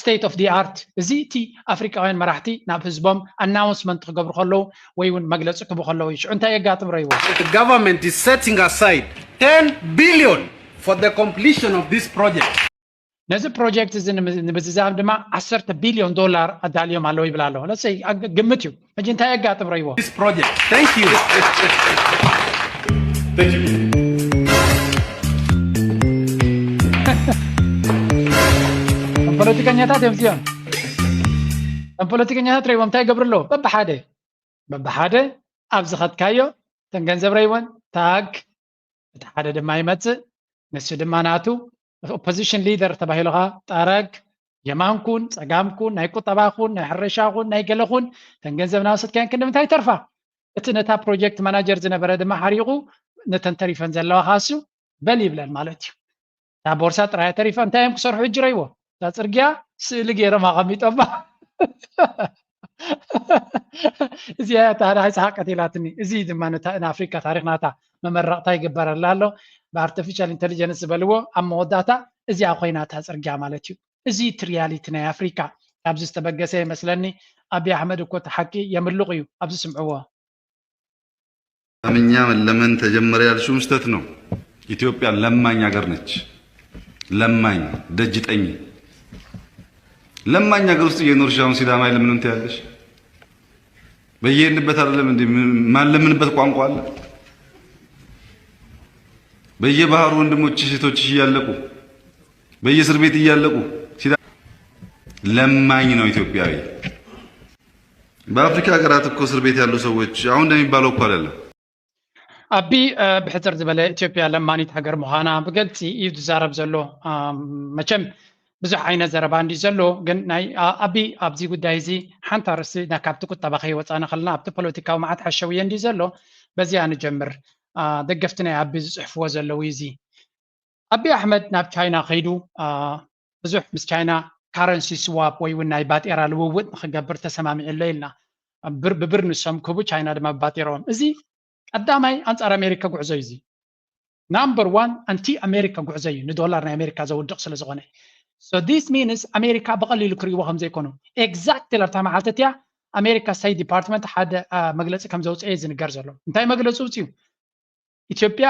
ስቴት ኦፍ ዲ ኣርት። እዚ እቲ ኣፍሪቃውያን መራሕቲ ናብ ህዝቦም ኣናውንስመንት ክገብሩ ከለዉ ወይ እውን መግለፂ ክህቡ ከለዉ እዩ። ሽዑ እንታይ የጋጥም ረይዋ? The government is setting aside ten billion for the completion of this project. ነዚ ፕሮጀክት እዚ ንምዝዛም ድማ ዓሰርተ ቢልዮን ዶላር ኣዳልዮም ኣለዉ ይብል ኣሎ። ለሰይ ግምት እዩ። ሕጂ እንታይ የጋጥም ረይዎ? This project. Thank you. Thank you. ፖለቲከኛታት እዮም እዚኦም። ፖለቲከኛታት ረይዎም እንታይ ይገብሩ ኣለዉ? በብሓደ በብሓደ ኣብ ዝኸድካዮ እተን ገንዘብ ረይወን ታግ እቲ ሓደ ድማ ይመፅእ። ንሱ ድማ ናቱ ኦፖዚሽን ሊደር ተባሂሉ ኸዓ ጠረግ የማንኩን ፀጋምኩን ናይ ቁጠባኹን ናይ ሕርሻኹን ናይ ገለኹን እተን ገንዘብ ናወሰድካየን ክንዲ ምንታይ ይተርፋ? እቲ ነታ ፕሮጀክት ማናጀር ዝነበረ ድማ ሓሪቑ ነተን ተሪፈን ዘለዋ ካሱ በል ይብለን ማለት እዩ። እታ ቦርሳ ጥራይ ተሪፋ እንታይ እዮም ክሰርሑ ሕጂ ረይዎ? እታ ፅርግያ ስእሊ ገይሮም ኣቐሚጦማ። እዚኣ እታ ሓዳይ ሰሓቀት ኢላትኒ። እዚ ድማ ነታ ንኣፍሪካ ታሪክ ናታ መመረቕታ ይግበረላ ኣሎ። ብኣርቲፊሻል ኢንቴሊጀንስ ዝበልዎ ኣብ መወዳእታ እዚኣ ኮይና እታ ፅርግያ ማለት እዩ። እዚ እቲ ሪያሊቲ ናይ ኣፍሪካ። ካብዚ ዝተበገሰ ይመስለኒ ኣቢ ኣሕመድ እኮ እቲ ሓቂ የምልቕ እዩ። ኣብዚ ስምዕዎ። አምኛ መለመን ተጀመረ ያልሽውም ስህተት ነው። ኢትዮጵያ ለማኝ ሀገር ነች። ለማኝ ደጅ ጠኝ። ለማኝ ሀገር ውስጥ እየኖርሽ አሁን ሲዳማ አይለምንም ትያለሽ። በየሄድንበት አይደለም እንዴ ማለምንበት ቋንቋ አለ። በየባህሩ ወንድሞችሽ እህቶችሽ እያለቁ በየእስር ቤት እያለቁ ሲዳ ለማኝ ነው ኢትዮጵያዊ። በአፍሪካ ሀገራት እኮ እስር ቤት ያሉ ሰዎች አሁን እንደሚባለው እኮ አይደለም። ኣቢ ብሕፅር ዝበለ ኢትዮጵያ ለማኒት ሃገር ምዃና ብግልፂ እዩ ዝዛረብ ዘሎ። መቸም ብዙሕ ዓይነት ዘረባ እንዲ ዘሎ ግን ናይ ኣቢ ኣብዚ ጉዳይ እዚ ሓንቲ ኣርእስቲ ካብቲ ቁጠባ ከይወፃና ከለና ኣብቲ ፖለቲካዊ መዓት ሓሸውየ እንዲ ዘሎ በዚኣ ንጀምር። ደገፍቲ ናይ ኣቢ ዝፅሕፍዎ ዘለዉ እዚ ኣቢ ኣሕመድ ናብ ቻይና ከይዱ ብዙሕ ምስ ቻይና ካረንሲ ስዋፕ ወይ እውን ናይ ባጤራ ልውውጥ ንክገብር ተሰማሚዑ ኣሎ ኢልና። ብብር ንሶም ክህቡ ቻይና ድማ ብባጤራኦም። እዚ ቀዳማይ ኣንፃር ኣሜሪካ ጉዕዞ እዩ። እዚ ናምበር ዋን ኣንቲ ኣሜሪካ ጉዕዞ እዩ፣ ንዶላር ናይ ኣሜሪካ ዘውድቕ ስለ ዝኾነ። So this means ኣሜሪካ ብቐሊሉ ክርእይዎ ከም ዘይኮኑ። ኤግዛክትሊ ኣብታ መዓልቲ እቲኣ ኣሜሪካ ስቴት ዲፓርትመንት ሓደ መግለፂ ከም ዘውፅአ እዩ ዝንገር ዘሎ። እንታይ መግለፂ ውፅኡ? ኢትዮጵያ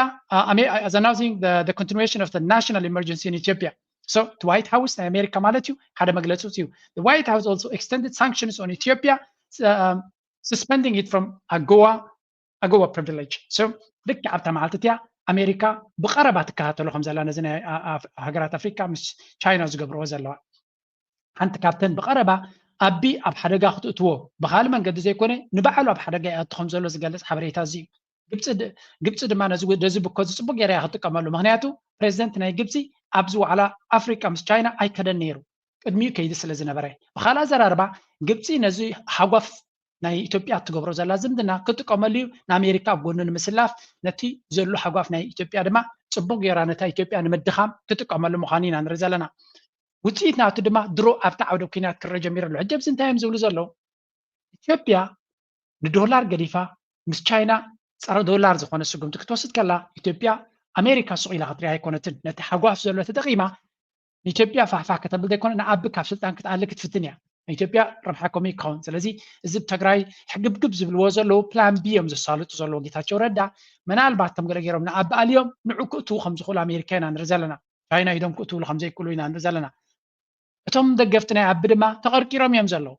as announcing the continuation of the national emergency in Ethiopia. So ዋይት ሃውስ ናይ ኣሜሪካ ማለት እዩ ሓደ መግለፂ ውፅኡ። White House also extended sanctions on Ethiopia, suspending it from AGOA, AGOA privilege. So ልክዕ ኣብታ መዓልቲ እቲኣ ኣሜሪካ ብቐረባ ትከታተሎ ከም ዘላ ነዚ ናይ ሃገራት ኣፍሪካ ምስ ቻይና ዝገብርዎ ዘለዋ ሓንቲ ካብተን ብቐረባ ኣቢ ኣብ ሓደጋ ክትእትዎ ብካልእ መንገዲ ዘይኮነ ንባዕሉ ኣብ ሓደጋ ይኣቱ ከም ዘሎ ዝገልፅ ሓበሬታ እዚ እዩ። ግብፂ ድማ ነዚ ብኮዚ ፅቡቅ ገይራ እያ ክትጥቀመሉ። ምክንያቱ ፕሬዚደንት ናይ ግብፂ ኣብዚ ዋዕላ ኣፍሪቃ ምስ ቻይና ኣይከደን ነይሩ ቅድሚኡ ከይዲ ስለ ዝነበረ። ብካልእ ኣዘራርባ ግብፂ ነዚ ሓጓፍ ናይ ኢትዮጵያ እትገብሮ ዘላ ዝምድና ክጥቀመሉ እዩ። ንኣሜሪካ ኣብ ጎኑ ንምስላፍ ነቲ ዘሎ ሓጓፍ ናይ ኢትዮጵያ ድማ ፅቡቅ ገይራ ነታ ኢትዮጵያ ንምድኻም ትጥቀመሉ ምዃኑ ኢና ንርኢ ዘለና። ውፅኢት ናቱ ድማ ድሮ ኣብቲ ዓውደ ኩናት ክረአ ጀሚሩ ኣሎ። ሕጂ ኣብዚ እንታይ እዮም ዝብሉ ዘለዉ? ኢትዮጵያ ንዶላር ገዲፋ ምስ ቻይና ፀረ ዶላር ዝኾነ ስጉምቲ ክትወስድ ከላ ኢትዮጵያ ኣሜሪካ ሱቕ ኢላ ክትሪኣ ኣይኮነትን። ነቲ ሓጓፍ ዘሎ ተጠቒማ ንኢትዮጵያ ፋሕፋሕ ከተብል ዘይኮነ ንኣቢ ካብ ስልጣን ክትኣሊ ክትፍትን እያ። ንኢትዮጵያ ረብሓ ከምኡ ይከውን። ስለዚ እዚ ብትግራይ ሕግብግብ ዝብልዎ ዘለዉ ፕላን ቢ እዮም ዘሳልጡ ዘለዉ ጌታቸው ረዳ። ምናልባት ከም ገለ ገይሮም ንኣቢ ኣልዮም ንዑ ክእትዉ ከም ዝኽእሉ ኣሜሪካ ኢና ንርኢ ዘለና። ቻይና ኢዶም ክእትውሉ ከም ዘይክእሉ ኢና ንርኢ ዘለና። እቶም ደገፍቲ ናይ ኣቢ ድማ ተቐርቂሮም እዮም ዘለዉ።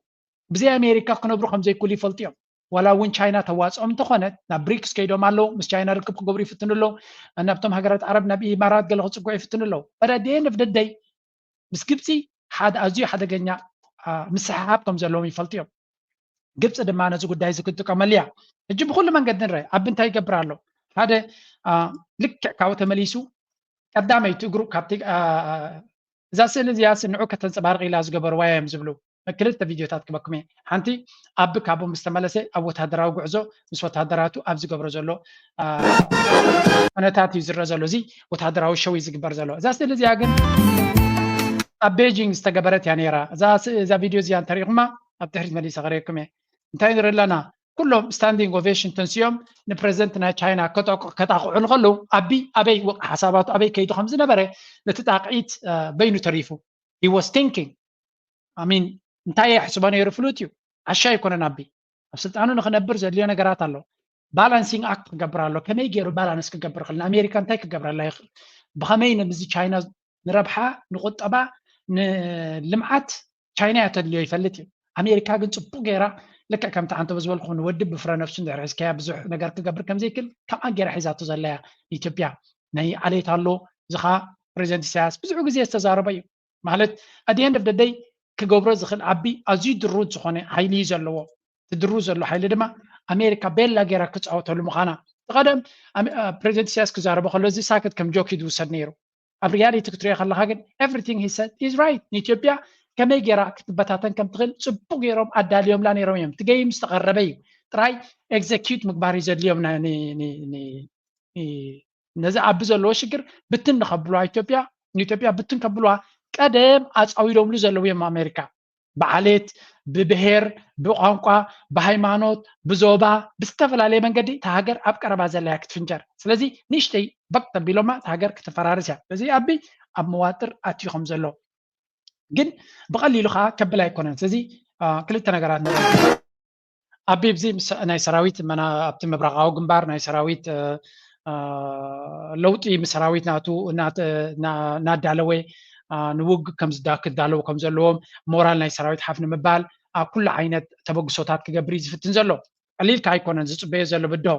ብዘይ ኣሜሪካ ክነብሩ ከም ዘይክእሉ ይፈልጡ እዮም። ዋላ እውን ቻይና ተዋፅኦም እንተኾነት ናብ ብሪክስ ከይዶም ኣለዉ፣ ምስ ቻይና ርክብ ክገብሩ ይፍትኑ ኣለዉ። ናብቶም ሃገራት ዓረብ ናብ ኢማራት ገለ ክፅግዑ ይፍትኑ ኣለዉ። But at the end of the day ምስ ግብፂ ሓደ ኣዝዩ ሓደገኛ ምስሕሓብ ከም ዘለዎም ይፈልጡ እዮም። ግብፂ ድማ ነዚ ጉዳይ እዚ ክትጥቀመሉ እያ። ሕጂ ብኩሉ መንገዲ ንረ ኣብ እንታይ ይገብር ኣሎ? ሓደ ልክዕ ካብኡ ተመሊሱ ቀዳመይቲ እግሩ ካብቲ እዛ ስእሊ እዚኣ ንዑ ከተንፀባርቕ ኢላ ዝገበርዋ እዮም ዝብሉ ክልተ ቪድዮታት ክበኩም እየ። ሓንቲ ኣብ ካብኡ ምስ ተመለሰ ኣብ ወታደራዊ ጉዕዞ ምስ ወታደራቱ ኣብ ዝገብሮ ዘሎ ኩነታት እዩ ዝረአ ዘሎ። እዚ ወታደራዊ ሸው እዩ ዝግበር ዘሎ። እዛ ስእሊ እዚኣ ግን ኣብ ቤጂንግ ዝተገበረት እያ ነይራ። እዛ ቪድዮ እዚኣ እንተሪኢኹማ ኣብ ድሕሪት መሊሰ ከርእየኩም እየ። እንታይ ንርኢ ኣለና? ኩሎም ስታንዲንግ ኦቬሽን ተንስዮም ንፕረዚደንት ናይ ቻይና ከጣቕዑ ከለዉ ኣቢ ኣበይ ሓሳባቱ ኣበይ ከይዱ ከም ዝነበረ ነቲ ጣቕዒት በይኑ ተሪፉ። He was thinking I mean እንታይ የሕስቦ ነይሩ ፍሉጥ እዩ። ዓሻ ኣይኮነን ኣቢ ኣብ ስልጣኑ ንክነብር ዘድልዮ ነገራት ኣሎ። ባላንሲንግ ኣክት ክገብር ኣሎ። ከመይ ገይሩ ባላንስ ክገብር ክእል ንኣሜሪካ እንታይ ክገብረላ ይኽእል? ብኸመይ ነዚ ቻይና ንረብሓ ንቁጠባ ንልምዓት ቻይና እያ ተድልዮ ይፈልጥ እዩ። ኣሜሪካ ግን ፅቡቅ ገይራ ልክዕ ከምቲ ዓንተቦ ዝበልኩ ንወድብ ብፍረ ነፍሱ እንድሕር ሒዝካያ ብዙሕ ነገር ክገብር ከም ዘይክእል ከምኣ ገይራ ሒዛቶ ዘላ እያ ንኢትዮጵያ። ናይ ዓሌት ኣሎ እዚ ከዓ ፕሬዚደንት ኢሳያስ ብዙሕ ግዜ ዝተዛረበ እዩ። ማለት at the end of the day ክገብሮ ዝኽእል ዓቢ ኣዝዩ ድሩት ዝኾነ ሓይሊ እዩ ዘለዎ። እቲ ድሩት ዘሎ ሓይሊ ድማ ኣሜሪካ ቤላ ገይራ ክፃወተሉ ምዃና። እቲ ቀደም ፕሬዚደንት ኢሳያስ ክዛረቦ ከሎ እዚ ሳክት ከም ጆክ እዩ ዝውሰድ ነይሩ። ኣብ ሪያሊቲ ክትሪኦ ከለካ ግን everything he said is right። ንኢትዮጵያ ከመይ ገይራ ክትበታተን ከም ትኽእል ፅቡቅ ገይሮም ኣዳልዮምላ ነይሮም እዮም። እቲ ገይም ዝተቐረበ እዩ። ጥራይ ኤግዘኪዩት ምግባር እዩ ዘድልዮም። ነዚ ኣቢ ዘለዎ ሽግር ብትን ንከብልዋ ኢትዮጵያ ንኢትዮጵያ ብትን ከብልዋ ቀደም ኣፃዊዶምሉ ዘለዉ እዮም ኣሜሪካ። ብዓሌት፣ ብብሄር፣ ብቋንቋ፣ ብሃይማኖት፣ ብዞባ፣ ብዝተፈላለየ መንገዲ እታ ሃገር ኣብ ቀረባ ዘላ እያ ክትፍንጀር። ስለዚ ንእሽተይ በቅ ተቢሎማ እታ ሃገር ክትፈራርስ እያ። ስለዚ ኣቢ ኣብ መዋጥር ኣትዩ ከም ዘሎ ግን ብቐሊሉ ከዓ ከብል ኣይኮነን። ስለዚ ክልተ ነገራት ንርኢ። ኣቢ ኣብዚ ናይ ሰራዊት ኣብቲ ምብራቃዊ ግንባር ናይ ሰራዊት ለውጢ ምስ ሰራዊት ናቱ እናዳለወ ንውግ ክዳለዉ ከም ዘለዎም፣ ሞራል ናይ ሰራዊት ሓፍ ንምባል ኣብ ኩሉ ዓይነት ተበግሶታት ክገብር እዩ ዝፍትን ዘሎ። ቀሊልካ ኣይኮነን ዝፅበዮ ዘሎ ብድሆ።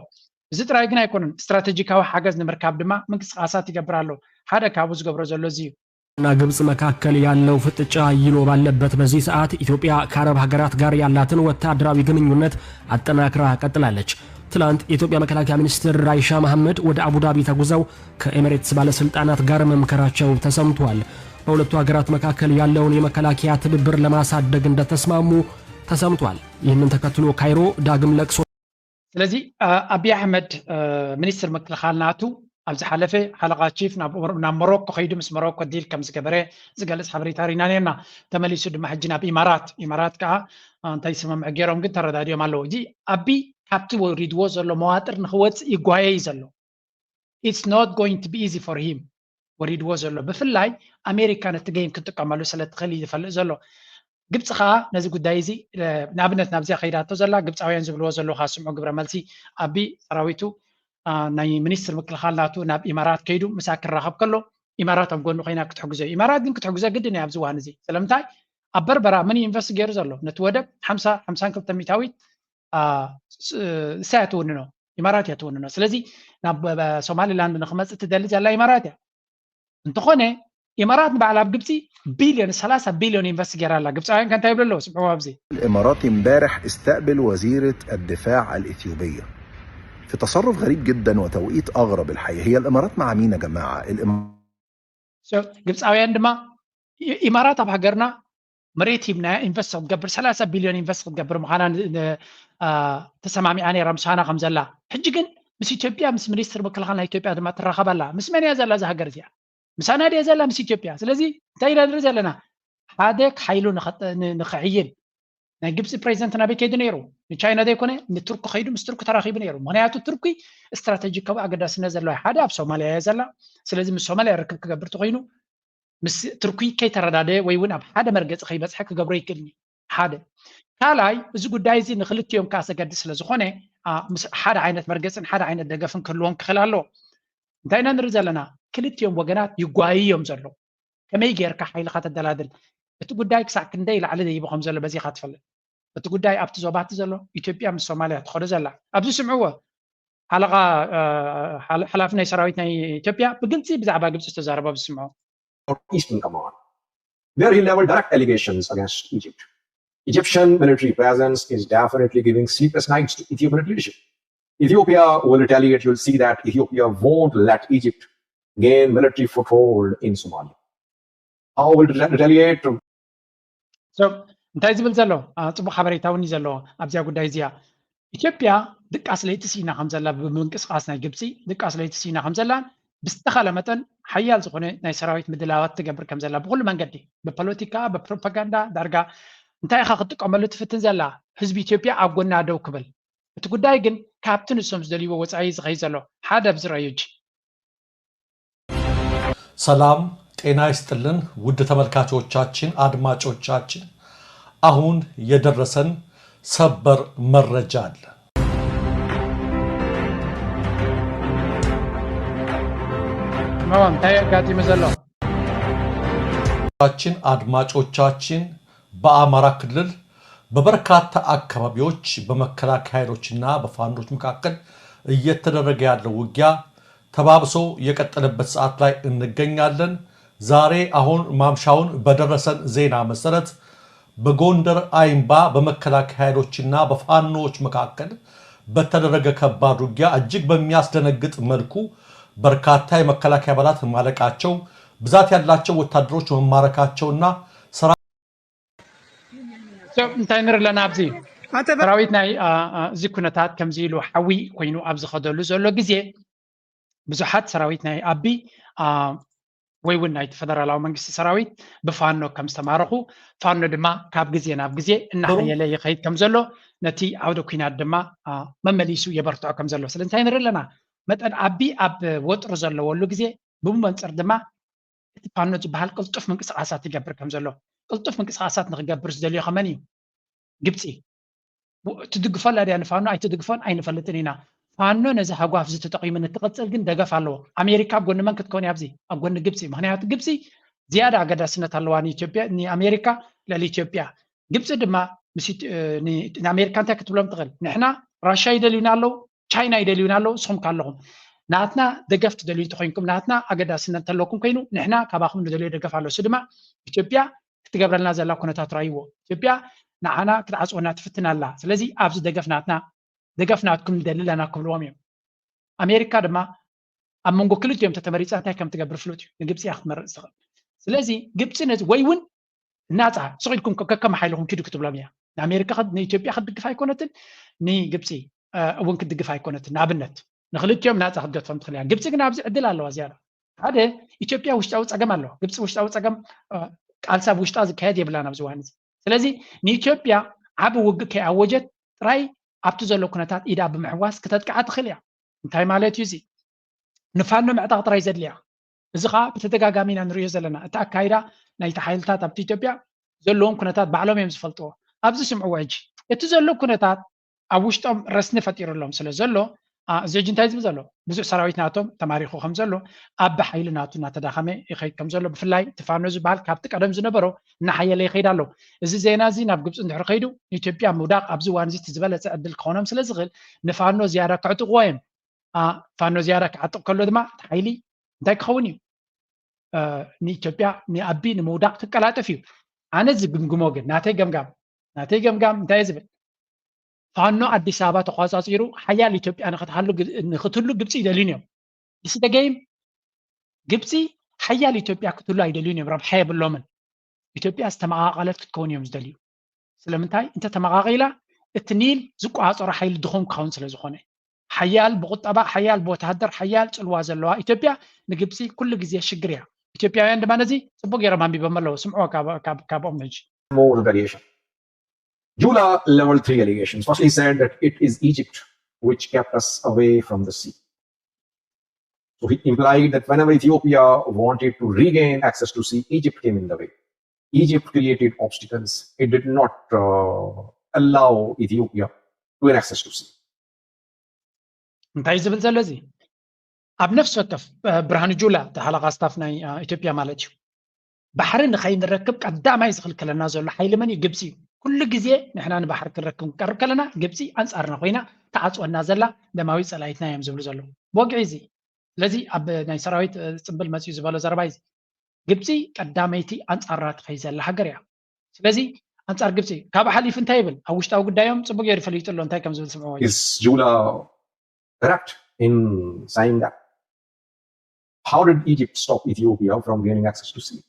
እዚ ጥራይ ግን ኣይኮነን፣ ስትራቴጂካዊ ሓገዝ ንምርካብ ድማ ምንቅስቃሳት ይገብር ኣሎ። ሓደ ካብኡ ዝገብሮ ዘሎ እዚ እዩ። እና ግብጽ መካከል ያለው ፍጥጫ ይሎ ባለበት በዚህ ሰዓት ኢትዮጵያ ከአረብ ሀገራት ጋር ያላትን ወታደራዊ ግንኙነት አጠናክራ ቀጥላለች። ትላንት የኢትዮጵያ መከላከያ ሚኒስትር ራይሻ መሐመድ ወደ አቡዳቢ ተጉዘው ከኤሚሬትስ ባለስልጣናት ጋር መምከራቸው ተሰምቷል። በሁለቱ ሀገራት መካከል ያለውን የመከላከያ ትብብር ለማሳደግ እንደተስማሙ ተሰምቷል። ይህንን ተከትሎ ካይሮ ዳግም ለቅሶ ስለዚ ኣብይ ኣሕመድ ሚኒስትር ምክልኻል ናቱ ኣብ ዝሓለፈ ሓለቓ ቺፍ ናብ ሞሮኮ ከይዱ ምስ ሞሮኮ ዲል ከም ዝገበረ ዝገልፅ ሓበሬታ ሪና ነርና። ተመሊሱ ድማ ሕጂ ናብ ኢማራት፣ ኢማራት ከዓ እንታይ ስምምዕ ገይሮም ግን ተረዳዲኦም ኣለዉ። እዚ ኣቢ ካብቲ ወሪድዎ ዘሎ መዋጥር ንክወፅእ ይጓየ እዩ ዘሎ። It's not going to be easy for him ወሪድዎ ዘሎ። ብፍላይ ኣሜሪካ ነቲ ጌም ክትጥቀመሉ ስለ ትኽእል እዩ ዝፈልጥ ዘሎ። ግብፂ ከዓ ነዚ ጉዳይ እዚ ንኣብነት ናብዚኣ ከይዳቶ ዘላ ግብፃውያን ዝብልዎ ዘለዉ ካብ ስምዑ ግብረ መልሲ ኣቢ ሰራዊቱ ናይ ሚኒስትር ምክልኻል ናቱ ናብ ኢማራት ከይዱ ምሳ ክራኸብ ከሎ ኢማራት ኣብ ጎኑ ኮይና ክትሕግዞ እዩ። ኢማራት ግን ክትሕግዞ ግድን እያ ኣብዚ እዋን እዚ። ስለምንታይ ኣብ በርበራ ምን ኢንቨስት ገይሩ ዘሎ ነቲ ወደብ ሓምሳ ሓምሳን ክልተ ሚታዊት እሳ እያ ትውንኖ፣ ኢማራት እያ ትውንኖ። ስለዚ ናብ ሶማሊላንድ ንክመፅእ ትደሊ ዘላ ኢማራት እያ። እንተኾነ ኢማራት ንባዕላ ኣብ ግብፂ ቢልዮን ሰላሳ ቢልዮን ኢንቨስት ገይራ ኣላ። ግብፃውያን ከ እንታይ ይብሉ ኣለዉ? ስምዕዎ ኣብዚ። الإمارات امبارح استقبل وزيرة الدفاع الإثيوبية في تصرف غريب جدا وتوقيت أغرب الحقيقة. هي الإمارات مع مين يا جماعة؟ الإمارات ግብፃውያን ድማ ኢማራት ኣብ ሃገርና መሬት ሂብናያ ኢንቨስት ክትገብር ሰላሳ ቢልዮን ኢንቨስት ክትገብር ምዃና ተሰማሚዓ ነይራ ምሳና ከም ዘላ። ሕጂ ግን ምስ ኢትዮጵያ ምስ ሚኒስትር ምክልኻል ናይ ኢትዮጵያ ድማ ትራኸብ ኣላ። ምስ መን እያ ዘላ እዛ ሃገር እዚኣ? ምሳና ድያ ዘላ ምስ ኢትዮጵያ? ስለዚ እንታይ ኢና ንርኢ ዘለና? ሓደ ሓይሉ ንኽዕይል ናይ ግብፂ ፕሬዚደንት ናበይ ከይዱ ነይሩ? ንቻይና ዘይኮነ ንቱርኪ ከይዱ ምስ ቱርኪ ተራኺቡ ነይሩ። ምክንያቱ ቱርኪ ስትራቴጂካዊ ኣገዳስነት ዘለዋ ሓደ ኣብ ሶማልያ እያ ዘላ። ስለዚ ምስ ሶማልያ ርክብ ክገብር ተኮይኑ ምስ ቱርኪ ከይተረዳደ ወይ እውን ኣብ ሓደ መርገፂ ከይበፅሐ ክገብሮ ይክእል። ሓደ ካልኣይ እዚ ጉዳይ እዚ ንክልቲኦም ከዓ ዘገድስ ስለ ዝኾነ ሓደ ዓይነት መርገፅን ሓደ ዓይነት ደገፍን ክህልዎም ክኽእል ኣለዎ። እንታይ ኢና ንርኢ ዘለና? ክልቲኦም ወገናት ይጓዩ እዮም ዘለዉ። ከመይ ጌርካ ሓይልኻ ተደላድል? እቲ ጉዳይ ክሳዕ ክንደይ ላዕሊ ደይቡ ከም ዘሎ በዚኻ ትፈልጥ። እቲ ጉዳይ ኣብቲ ዞባ እቲ ዘሎ ኢትዮጵያ ምስ ሶማልያ ትኸዶ ዘላ ኣብዚ ስምዕዎ ሓለቓ ሓላፊ ናይ ሰራዊት ናይ ኢትዮጵያ ብግልፂ ብዛዕባ ግብፂ ዝተዛረበ ኣብዚ ስምዖ። Eastern Command, where he leveled direct allegations against Egypt. Egyptian military presence is definitely giving sleepless nights to Ethiopian leadership. Ethiopia will retaliate. You'll see that Ethiopia won't let Egypt gain military foothold in Somalia. How will retaliate? እንታይ ዝብል ዘሎ? ጽቡቕ ሓበሬታ እውን እዩ ዘለዎ ኣብዚኣ ጉዳይ እዚኣ። ኢትዮጵያ ድቃስ ለይቲ ስኢና ከም ዘላ ብምንቅስቃስ ናይ ግብፂ ድቃስ ለይቲ ስኢና ከም ዘላን ብዝተኻለ መጠን ሓያል ዝኾነ ናይ ሰራዊት ምድላዋት ትገብር ከም ዘላ ብኩሉ መንገዲ ብፖለቲካ ብፕሮፓጋንዳ ዳርጋ እንታይ ኢኻ ክትጥቀመሉ ትፍትን ዘላ ህዝቢ ኢትዮጵያ ኣብ ጎና ደው ክብል እቲ ጉዳይ ግን ካብቲ ንሶም ዝደልይዎ ወፃኢ ዝኸይ ዘሎ ሓደ ኣብዚ ረእዩ እጂ ሰላም ጤና ይስጥልን ውድ ተመልካቾቻችን አድማጮቻችን አሁን የደረሰን ሰበር መረጃ አለ። እንታይ ያጋጥም ዘሎ ችን አድማጮቻችን በአማራ ክልል በበርካታ አካባቢዎች በመከላከያ ኃይሎችና በፋኖች መካከል እየተደረገ ያለው ውጊያ ተባብሶ የቀጠለበት ሰዓት ላይ እንገኛለን። ዛሬ አሁን ማምሻውን በደረሰን ዜና መሰረት በጎንደር አይምባ በመከላከያ ኃይሎችና በፋኖዎች መካከል በተደረገ ከባድ ውጊያ እጅግ በሚያስደነግጥ መልኩ በርካታ የመከላከያ አባላት ማለቃቸው፣ ብዛት ያላቸው ወታደሮች መማረካቸውና ሰራ እንታይ ንርኢ ኣለና ኣብዚ ሰራዊት ናይ እዚ ኩነታት ከምዚ ኢሉ ሓዊ ኮይኑ ኣብ ዝኸደሉ ዘሎ ግዜ ብዙሓት ሰራዊት ናይ ኣቢ ወይ እውን ናይቲ ፈደራላዊ መንግስቲ ሰራዊት ብፋኖ ከም ዝተማረኹ፣ ፋኖ ድማ ካብ ግዜ ናብ ግዜ እናሓየለ ይኸይድ ከም ዘሎ፣ ነቲ ዓውደ ኲናት ድማ መመሊሱ የበርትዖ ከም ዘሎ ስለ እንታይ ንርኢ ኣለና። መጠን ኣቢ ኣብ ወጥሪ ዘለወሉ ግዜ፣ ብመንፅር ድማ እቲ ፋኖ ዝበሃል ቅልጡፍ ምንቅስቃሳት ይገብር ከም ዘሎ። ቅልጡፍ ምንቅስቃሳት ንክገብር ዝደልዮ ከመን እዩ? ግብፂ። ትድግፈላ ድያ ንፋኖ? ኣይትድግፎን ኣይንፈልጥን ኢና። ፋኖ ነዚ ሃጓፍ እዚ ተጠቂሙ ንክቕፅል ግን ደገፍ ኣለዎ። ኣሜሪካ ኣብ ጎኒ መን ክትከውን እያ? ኣብዚ ኣብ ጎኒ ግብፂ። ምክንያቱ ግብፂ ዝያዳ ኣገዳስነት ኣለዋ ንኢትዮጵያ፣ ንኣሜሪካ ልዕሊ ኢትዮጵያ። ግብፂ ድማ ንኣሜሪካ እንታይ ክትብሎም ትኽእል? ንሕና ራሻ ይደልዩና ኣለዉ፣ ቻይና ይደልዩና ኣለዉ፣ ንስኹም ከ ኣለኹም? ናትና ደገፍ ትደልዩ እንተኮይንኩም፣ ናትና ኣገዳስነት እንተለኩም ኮይኑ፣ ንሕና ካባኹም ንደልዮ ደገፍ ኣሎ። እሱ ድማ ኢትዮጵያ ክትገብረልና ዘላ ኩነታት ራይዎ። ኢትዮጵያ ንዓና ክትዓፅወና ትፍትን ኣላ። ስለዚ ኣብዚ ደገፍ ናትና፣ ደገፍ ናትኩም ንደሊ ኣለና ክብልዎም እዮም። ኣሜሪካ ድማ ኣብ መንጎ ክልቲኦም ተተመሪፃ እንታይ ከም ትገብር ፍሉጥ እዩ። ንግብፂ እያ ክትመርፅ ትኽእል። ስለዚ ግብፂ ነዚ ወይ እውን ናፃ ስቕ ኢልኩም ከከም ሓይልኩም ኪዱ ክትብሎም እያ። ንኣሜሪካ ንኢትዮጵያ ክትድግፍ ኣይኮነትን፣ ንግብፂ እውን ክትድግፍ ኣይኮነትን። ንኣብነት ንክልቲኦም ናፃ ክትገድፎም ትኽእል እያ። ግብፂ ግን ኣብዚ ዕድል ኣለዋ ዝያዳ። ሓደ ኢትዮጵያ ውሽጣዊ ፀገም ኣለዋ። ግብፂ ውሽጣዊ ፀገም ቃልሲ ኣብ ውሽጣ ዝካየድ የብላን ኣብዚ እዋን እዚ። ስለዚ ንኢትዮጵያ ዓቢ ውግእ ከይኣወጀት ጥራይ ኣብቲ ዘሎ ኩነታት ኢዳ ብምሕዋስ ክተጥቅዓ ትኽእል እያ። እንታይ ማለት እዩ እዚ? ንፋኖ ምዕጣቕ ጥራይ ዘድልያ። እዚ ኸዓ ብተደጋጋሚ ኢና ንሪኦ ዘለና። እቲ ኣካይዳ ናይቲ ሓይልታት ኣብቲ ኢትዮጵያ ዘለዎም ኩነታት ባዕሎም እዮም ዝፈልጥዎ። ኣብዚ ስምዕዎ ሕጂ። እቲ ዘሎ ኩነታት ኣብ ውሽጦም ረስኒ ፈጢሩሎም ስለ ዘሎ፣ እዚ ሕጂ እንታይ ዝብል ዘሎ? ብዙሕ ሰራዊት ናቶም ተማሪኹ ከም ዘሎ፣ ኣብ ሓይሊ ናቱ እናተዳኸመ ይኸይድ ከም ዘሎ፣ ብፍላይ እቲ ፋኖ ዝበሃል ካብቲ ቀደም ዝነበሮ እናሓየለ ይኸይድ ኣሎ። እዚ ዜና እዚ ናብ ግብፂ እንድሕር ከይዱ ንኢትዮጵያ ምውዳቕ ኣብዚ እዋን እዚ እቲ ዝበለፀ ዕድል ክኾኖም ስለ ዝኽእል ንፋኖ ዝያዳ ከዕጥቕዎ እዮም። ፋኖ ዝያዳ ክዓጥቕ ከሎ ድማ እቲ ሓይሊ እንታይ ክኸውን እዩ? ንኢትዮጵያ ንኣቢ ንምውዳቕ ክቀላጠፍ እዩ። ኣነ ዝግምግሞ ግን ናተይ ገምጋም ናተይ ገምጋም እንታይ ዝብል? ፋኖ ኣዲስ ኣበባ ተቋፃፂሩ ሓያል ኢትዮጵያ ንክትህሉ ግብፂ ይደልዩን እዮም። ንስደገይም ግብፂ ሓያል ኢትዮጵያ ክትህሉ ኣይደልዩን እዮም። ረብሓ የብሎምን። ኢትዮጵያ ዝተመቓቐለት ክትከውን እዮም ዝደልዩ። ስለምንታይ? እንተተመቓቒላ እቲ ኒል ዝቆፃፀሮ ሓይሊ ድኹም ክኸውን ስለ ዝኾነ። ሓያል ብቁጠባ፣ ሓያል ብወተሃደር፣ ሓያል ፅልዋ ዘለዋ ኢትዮጵያ ንግብፂ ኩሉ ግዜ ሽግር እያ። ኢትዮጵያውያን ድማ ነዚ ፅቡቅ ገይሮም ኣንቢቦም ኣለዉ። ስምዕዎ ካብኦም ሕጂ። More variation. Jula level three allegations. Firstly, said that it is Egypt which kept us away from the sea. So he implied that whenever Ethiopia wanted to regain access to sea, Egypt came in the way. Egypt created obstacles. It did not uh, allow Ethiopia to gain access to sea. እንታይ ዝብል ዘሎ እዚ? ኣብ ነፍሲ ወከፍ ብርሃኑ ጁላ ተሓላቃ ስታፍ ናይ ኢትዮጵያ ማለት እዩ። ባሕሪ ንኸይንረክብ ቀዳማይ ዝኽልክለና ዘሎ ሓይሊ መን እዩ? ግብፂ እዩ። ኩሉ ግዜ ንሕና ንባሕሪ ክንረክብ ክንቀርብ ከለና ግብፂ ኣንፃርና ኮይና ተዓፅወና ዘላ ደማዊ ፀላይትና እዮም ዝብሉ ዘለዉ ብወግዒ እዚ። ስለዚ ኣብ ናይ ሰራዊት ፅምብል መፅዩ ዝበሎ ዘረባ እዚ ግብፂ ቀዳመይቲ ኣንፃርና ትኸይ ዘላ ሃገር እያ። ስለዚ ኣንፃር ግብፂ ካብ ሓሊፉ እንታይ ይብል? ኣብ ውሽጣዊ ጉዳዮም ፅቡቅ ገይሩ ፈሊጡ ኣሎ እንታይ ከም ዝብል ስምዕዎ። Is Jula correct in saying that? How did Egypt stop Ethiopia from gaining access to sea?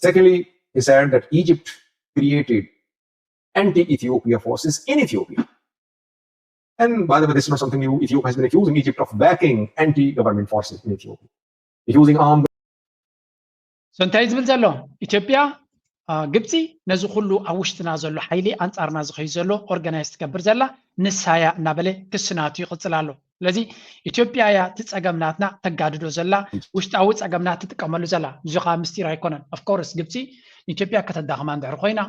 Secondly, he said that Egypt created anti-Ethiopia forces in Ethiopia. And by the way, this is not something new. Ethiopia has been accusing Egypt of backing anti-government forces in Ethiopia, using armed እንታይ ዝብል ዘሎ? ኢትዮጵያ ግብፂ ነዚ ኩሉ ኣብ ውሽጥና ዘሎ ሓይሊ ኣንፃርና ዝኸዩ ዘሎ ኦርጋናይዝ ትገብር ዘላ ንሳያ እናበለ ክስናቱ ይቕፅል ኣሎ። ስለዚ ኢትዮጵያ እያ እቲ ፀገም ናትና ተጋድዶ ዘላ፣ ውሽጣዊ ፀገምና ትጥቀመሉ ዘላ። እዚ ከዓ ምስጢር ኣይኮነን። ኦፍኮርስ ግብፂ ንኢትዮጵያ ከተዳኽማ እንድሕር ኮይና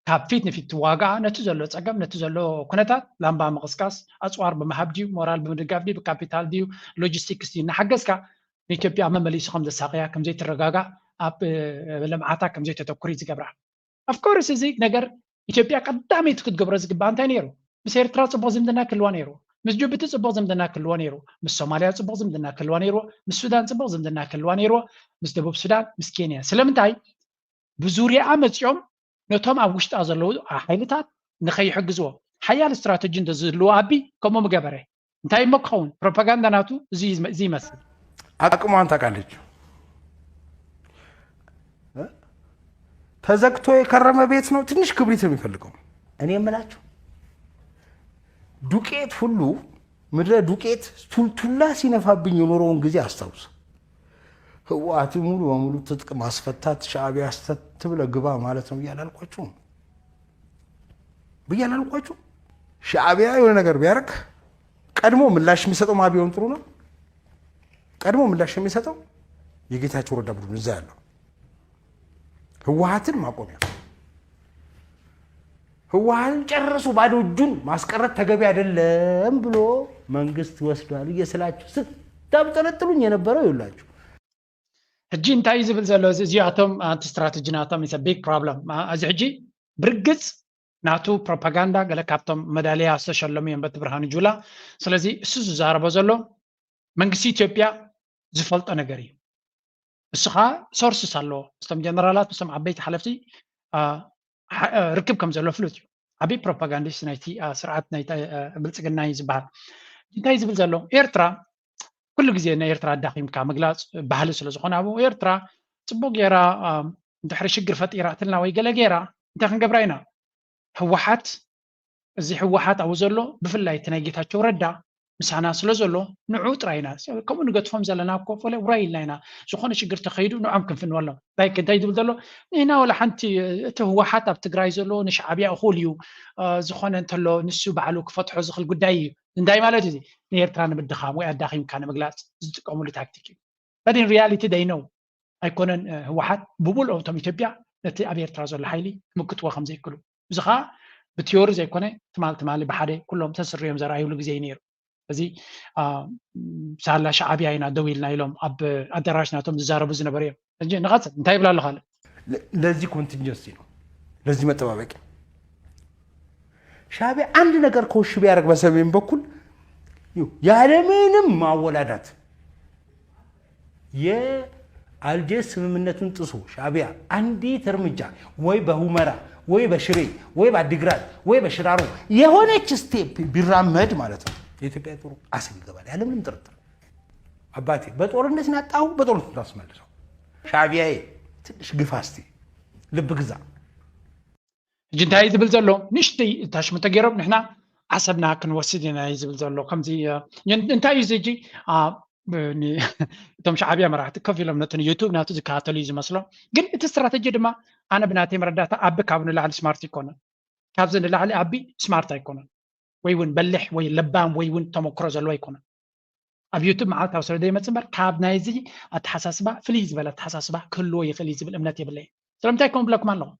ካብ ፊት ንፊት ትዋጋኣ ነቲ ዘሎ ፀገም ነቲ ዘሎ ኩነታት ላምባ ምቕስቃስ ኣፅዋር ብምሃብ ድዩ ሞራል ብምድጋፍ ድዩ ብካፒታል ድዩ ሎጂስቲክስ ድዩ እናሓገዝካ ንኢትዮጵያ መመሊሱ ከም ዘሳቅያ ከም ዘይትረጋጋእ ኣብ ልምዓታ ከም ዘይተተኩር እዩ ዝገብራ። ኣፍኮርስ እዚ ነገር ኢትዮጵያ ቀዳመይቲ ክትገብሮ ዝግባእ እንታይ ነይሩ? ምስ ኤርትራ ፅቡቅ ዝምድና ክህልዋ ነይሩ። ምስ ጅቡቲ ፅቡቅ ዝምድና ክህልዋ ነይሩ። ምስ ሶማልያ ፅቡቅ ዝምድና ክህልዋ ነይሩ። ምስ ሱዳን ፅቡቅ ዝምድና ክህልዋ ነይሩ። ምስ ደቡብ ሱዳን፣ ምስ ኬንያ። ስለምንታይ? ብዙርያኣ መፂኦም ነቶም ኣብ ውሽጣ ዘለዉ ሓይልታት ንኸይሕግዝዎ ሓያል ስትራተጂ እንተዝህልዎ ኣቢ ከምኡ ምገበረ። እንታይ እሞ ክኸውን? ፕሮፓጋንዳ ናቱ እዚ ይመስል። አቅሟን ታውቃለች። ተዘግቶ የከረመ ቤት ነው። ትንሽ ክብሪት ነው የሚፈልገው። እኔ የምላችሁ ዱቄት ሁሉ ምድረ ዱቄት ቱልቱላ ሲነፋብኝ የኖረውን ጊዜ አስታውስ። ህወሓት ሙሉ በሙሉ ትጥቅ ማስፈታት ሻዕቢያ ስተት ትብለ ግባ ማለት ነው ብዬ አላልኳችሁም? ብዬ አላልኳችሁም? ሻዕቢያ የሆነ ነገር ቢያደርግ ቀድሞ ምላሽ የሚሰጠው ማን ቢሆን ጥሩ ነው? ቀድሞ ምላሽ የሚሰጠው የጌታቸው ረዳ ቡድን እዛ ያለው ህወሓትን ማቆሚያ ህወሓትን ጨርሶ ባዶ እጁን ማስቀረት ተገቢ አይደለም ብሎ መንግስት ወስዷል ብዬ ስላችሁ ስታብጠለጥሉኝ የነበረው ይኸውላችሁ። ሕጂ እንታይ እዩ ዝብል ዘሎ እዚ እዚኣቶም ኣንቲ ስትራተጂ ናቶም is a big problem። እዚ ሕጂ ብርግፅ ናቱ ፕሮፓጋንዳ ገለ ካብቶም መዳልያ ዝተሸለሙ እዮም በቲ ብርሃኑ ጁላ። ስለዚ እሱ ዝዛረቦ ዘሎ መንግስቲ ኢትዮጵያ ዝፈልጦ ነገር እዩ። እሱ ከዓ ሶርስስ ኣለዎ ምስቶም ጀነራላት ምስቶም ዓበይቲ ሓለፍቲ ርክብ ከም ዘሎ ፍሉጥ እዩ። ዓብዪ ፕሮፓጋንዲስት ናይቲ ስርዓት ናይ ብልፅግና እዩ ዝበሃል። እንታይ ዝብል ዘሎ ኤርትራ ኩሉ ግዜ ናይ ኤርትራ ኣዳኺምካ ምግላፅ ባህሊ ስለዝኾነ ኣብኡ ኤርትራ ፅቡቅ ገይራ ድሕሪ ሽግር ፈጢራትልና ወይ ገለ ገይራ እንታይ ክንገብራ ኢና? ህወሓት እዚ ህወሓት ኣብኡ ዘሎ ብፍላይ እቲ ናይ ጌታቸው ረዳ ምሳና ስለ ዘሎ ንዑ ጥራይ ኢና ከምኡ ንገድፎም ዘለና ኮፈለ ውራይ ኢልና ኢና። ዝኾነ ሽግር ተኸይዱ ንዖም ክንፍንወሎም። ላይክ እንታይ ዝብል ዘሎ ንሕና ወላ ሓንቲ እቲ ህወሓት ኣብ ትግራይ ዘሎ ንሻዕብያ እኹል እዩ ዝኾነ እንተሎ ንሱ ባዕሉ ክፈትሖ ዝኽእል ጉዳይ እዩ። እንታይ ማለት እዚ ንኤርትራ ንምድኻም ወይ ኣዳኺምካ ንምግላፅ ዝጥቀሙሉ ታክቲክ እዩ። But in reality they know ኣይኮነን ህወሓት ብሙሉኦም እቶም ኢትዮጵያ ነቲ ኣብ ኤርትራ ዘሎ ሓይሊ ክምክትዎ ከም ዘይክሉ እዚ ከዓ ብቲዮሪ ዘይኮነ ትማል ትማሊ ብሓደ ኩሎም ተስርዮም ዘርኣይሉ ግዜ እዩ ነይሩ። እዚ ሳላ ሻዕብያ ኢና ደው ኢልና ኢሎም ኣብ ኣዳራሽ ናቶም ዝዛረቡ ዝነበሩ እዮም። ሕጂ ንቐፅል እንታይ ይብላ ኣሎ ካልእ ለዚህ contingency ነው ለዚህ መጠባበቂያ ሻዕብያ አንድ ነገር ኮሽ ቢያደርግ በሰሜን በኩል ያለምንም ማወላዳት የአልጀርስ ስምምነቱን ጥሶ ሻዕብያ አንዲት እርምጃ ወይ በሁመራ ወይ በሽሬ ወይ በአዲግራት ወይ በሽራሮ የሆነች ስቴፕ ቢራመድ ማለት ነው የኢትዮጵያ ጦር አሰብ ይገባል ያለምንም ጥርጥር። አባቴ በጦርነት ናጣው በጦርነት ታስመልሰው። ሻዕብያዬ ትንሽ ግፋ እስቲ ልብ ግዛ። ሕጂ እንታይ እዩ ዝብል ዘሎ? ንእሽተይ ታሽሙ ተገይሮም ንሕና ዓሰብና ክንወስድ ኢና እዩ ዝብል ዘሎ። ከምዚ እንታይ እዩ እዚ ሕጂ እቶም ሻዕብያ መራሕቲ ከፍ ኢሎም ነቲ ዩቱብ ናቱ ዝከታተሉ እዩ ዝመስሎም። ግን እቲ ስትራተጂ ድማ ኣነ ብናተይ መረዳእታ ኣቢ ካብ ንላዕሊ ስማርት ኣይኮነን። ካብዚ ንላዕሊ ኣቢ ስማርት ኣይኮነን። ወይ እውን በልሕ ወይ ለባም ወይ እውን ተመክሮ ዘለዎ ኣይኮነን። ኣብ ዩቱብ መዓልታዊ ስለ ዘይመፅእ እምበር ካብ ናይዚ ኣተሓሳስባ ፍልይ ዝበለ ኣተሓሳስባ ክህልዎ ይኽእል እዩ ዝብል እምነት የብለይን። ስለምንታይ ከም ብለኩም ኣለኹ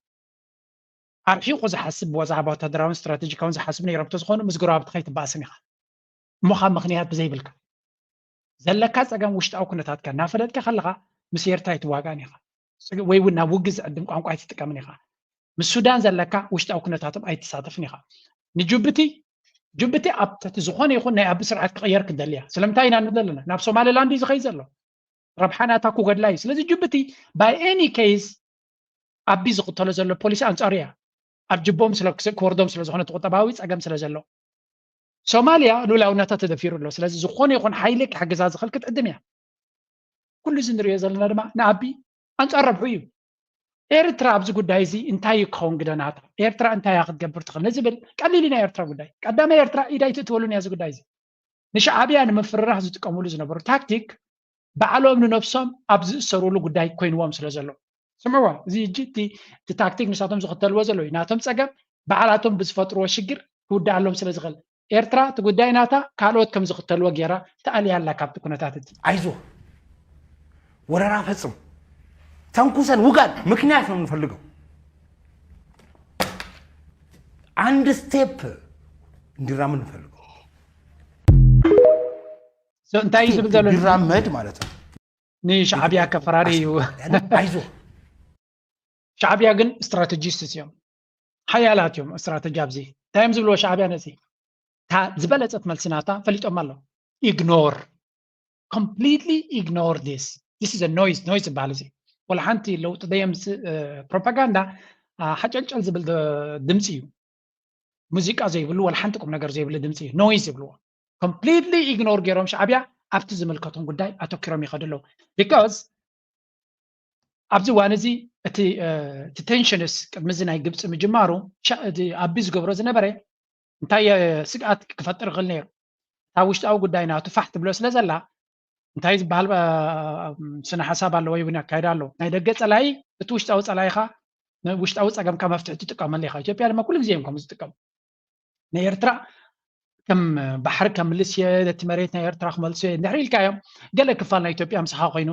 ኣርሒቑ ዝሓስብ ብዛዕባ ወታደራውን ስትራቴጂካውን ዝሓስብ ነይሮም እንተዝኾኑ ምስ ጎረባብቲ ከይትባእስን ኢኻ እሞ ካብ ምኽንያት ብዘይብልካ ዘለካ ፀገም ውሽጣዊ ኩነታትካ እናፈለጥካ ከለኻ ምስ ኤርትራ ኣይትዋጋእን ኢኻ ወይ እውን ናብ ውግእ ዝዕድም ቋንቋ ኣይትጥቀምን ኢኻ ምስ ሱዳን ዘለካ ውሽጣዊ ኩነታቶም ኣይትሳተፍን ኢኻ ንጅቡቲ ጅቡቲ ኣብ ትሕቲ ዝኾነ ይኹን ናይ ኣቢ ስርዓት ክቕየር ክንደሊ እያ ስለምንታይ ኢና ንብል ኣለና ናብ ሶማሌላንድ እዩ ዝኸይድ ዘሎ ረብሓ ናታ ክጎድላ እዩ ስለዚ ጅቡቲ by any case ኣቢ ዝኽተሎ ዘሎ ፖሊሲ ኣንፃሩ እያ ኣብ ጅቦም ክወርዶም ስለ ዝኾነ ቁጠባዊ ፀገም ስለ ዘሎ ሶማልያ ሉላውነታ ተደፊሩ ኣሎ ስለዚ ዝኾነ ይኹን ሓይሊ ክሕግዛ ዝኽእል ክትዕድም እያ ኩሉ እዚ ንሪኦ ዘለና ድማ ንኣቢ ኣንፃር ረብሑ እዩ ኤርትራ ኣብዚ ጉዳይ እዚ እንታይ እዩ ክኸውን ግደናታ ኤርትራ እንታይ እያ ክትገብር ትኽእል ንዝብል ቀሊል ኢና ኤርትራ ጉዳይ ቀዳማይ ኤርትራ ኢድ ኣይትእትወሉን እያ እዚ ጉዳይ እዚ ንሻዕብያ ንምፍርራህ ዝጥቀምሉ ዝነበሩ ታክቲክ ባዕሎም ንነብሶም ኣብ ዝእሰርሉ ጉዳይ ኮይንዎም ስለ ዘሎ ስምዕዋ እዚ ሕጂ እቲ ታክቲክ ንሳቶም ዝኽተልዎ ዘለዉ ናቶም ፀገም ባዕላቶም ብዝፈጥርዎ ሽግር ክውዳኣሎም ስለ ዝኽእል ኤርትራ እቲ ጉዳይ ናታ ካልኦት ከም ዝኽተልዎ ገይራ ተኣልያ ኣላ ካብቲ ኩነታት እቲ አይዞ ወረራ ፈጽም ተንኩሰን ውጋን ምክንያት ነው የምንፈልገው አንድ ስቴፕ እንዲራመድ እንፈልገው እንታይ እዩ ዝብል ዘሎ እንዲራመድ ማለት ነው ንሻዕብያ ከፈራሪ እዩ አይዞ ሻዕብያ ግን ስትራቴጂስት እዮም ሓያላት እዮም ስትራቴጂ ኣብዚ እንታይ እዮም ዝብልዎ ሻዕብያ ነዚ ዝበለፀት መልሲ ናታ ፈሊጦም ኣሎ ኢግኖር completely ignore this this is noise noise ዝበሃል እዚ ወላ ሓንቲ ለውጢ ደየምስ ፕሮፓጋንዳ ሓጨልጨል ዝብል ድምፂ እዩ ሙዚቃ ዘይብሉ ወላ ሓንቲ ቁም ነገር ዘይብሉ ድምፂ እዩ noise ይብልዎ completely ignore ገይሮም ሻዕብያ ኣብቲ ዝምልከቶም ጉዳይ ኣተኪሮም ይኸዱ ኣለዉ because ኣብዚ እዋን እዚ እቲ tension ስ ቅድሚ እዚ ናይ ግብፂ ምጅማሩ ኣቢ ዝገብሮ ዝነበረ እንታይ ስግኣት ክፈጥር ይኽእል ነይሩ እታ ውሽጣዊ ጉዳይ ናቱ ፋሕ ትብሎ ስለ ዘላ እንታይ ዝበሃል ስነ ሓሳብ ኣሎ ወይ እውን ኣካይዳ ኣሎ። ናይ ደገ ፀላኢ እቲ ውሽጣዊ ፀላኢኻ ውሽጣዊ ፀገምካ መፍትሒ ትጥቀመሉ ኢኻ። ኢትዮጵያ ድማ ኩሉ ግዜ እዮም ከም ዝጥቀሙ። ንኤርትራ ከም ባሕሪ ከምልስ እየ፣ ነቲ መሬት ናይ ኤርትራ ክመልሶ እየ እንድሕር ኢልካዮም፣ ገለ ክፋል ናይ ኢትዮጵያ ምሳኻ ኮይኑ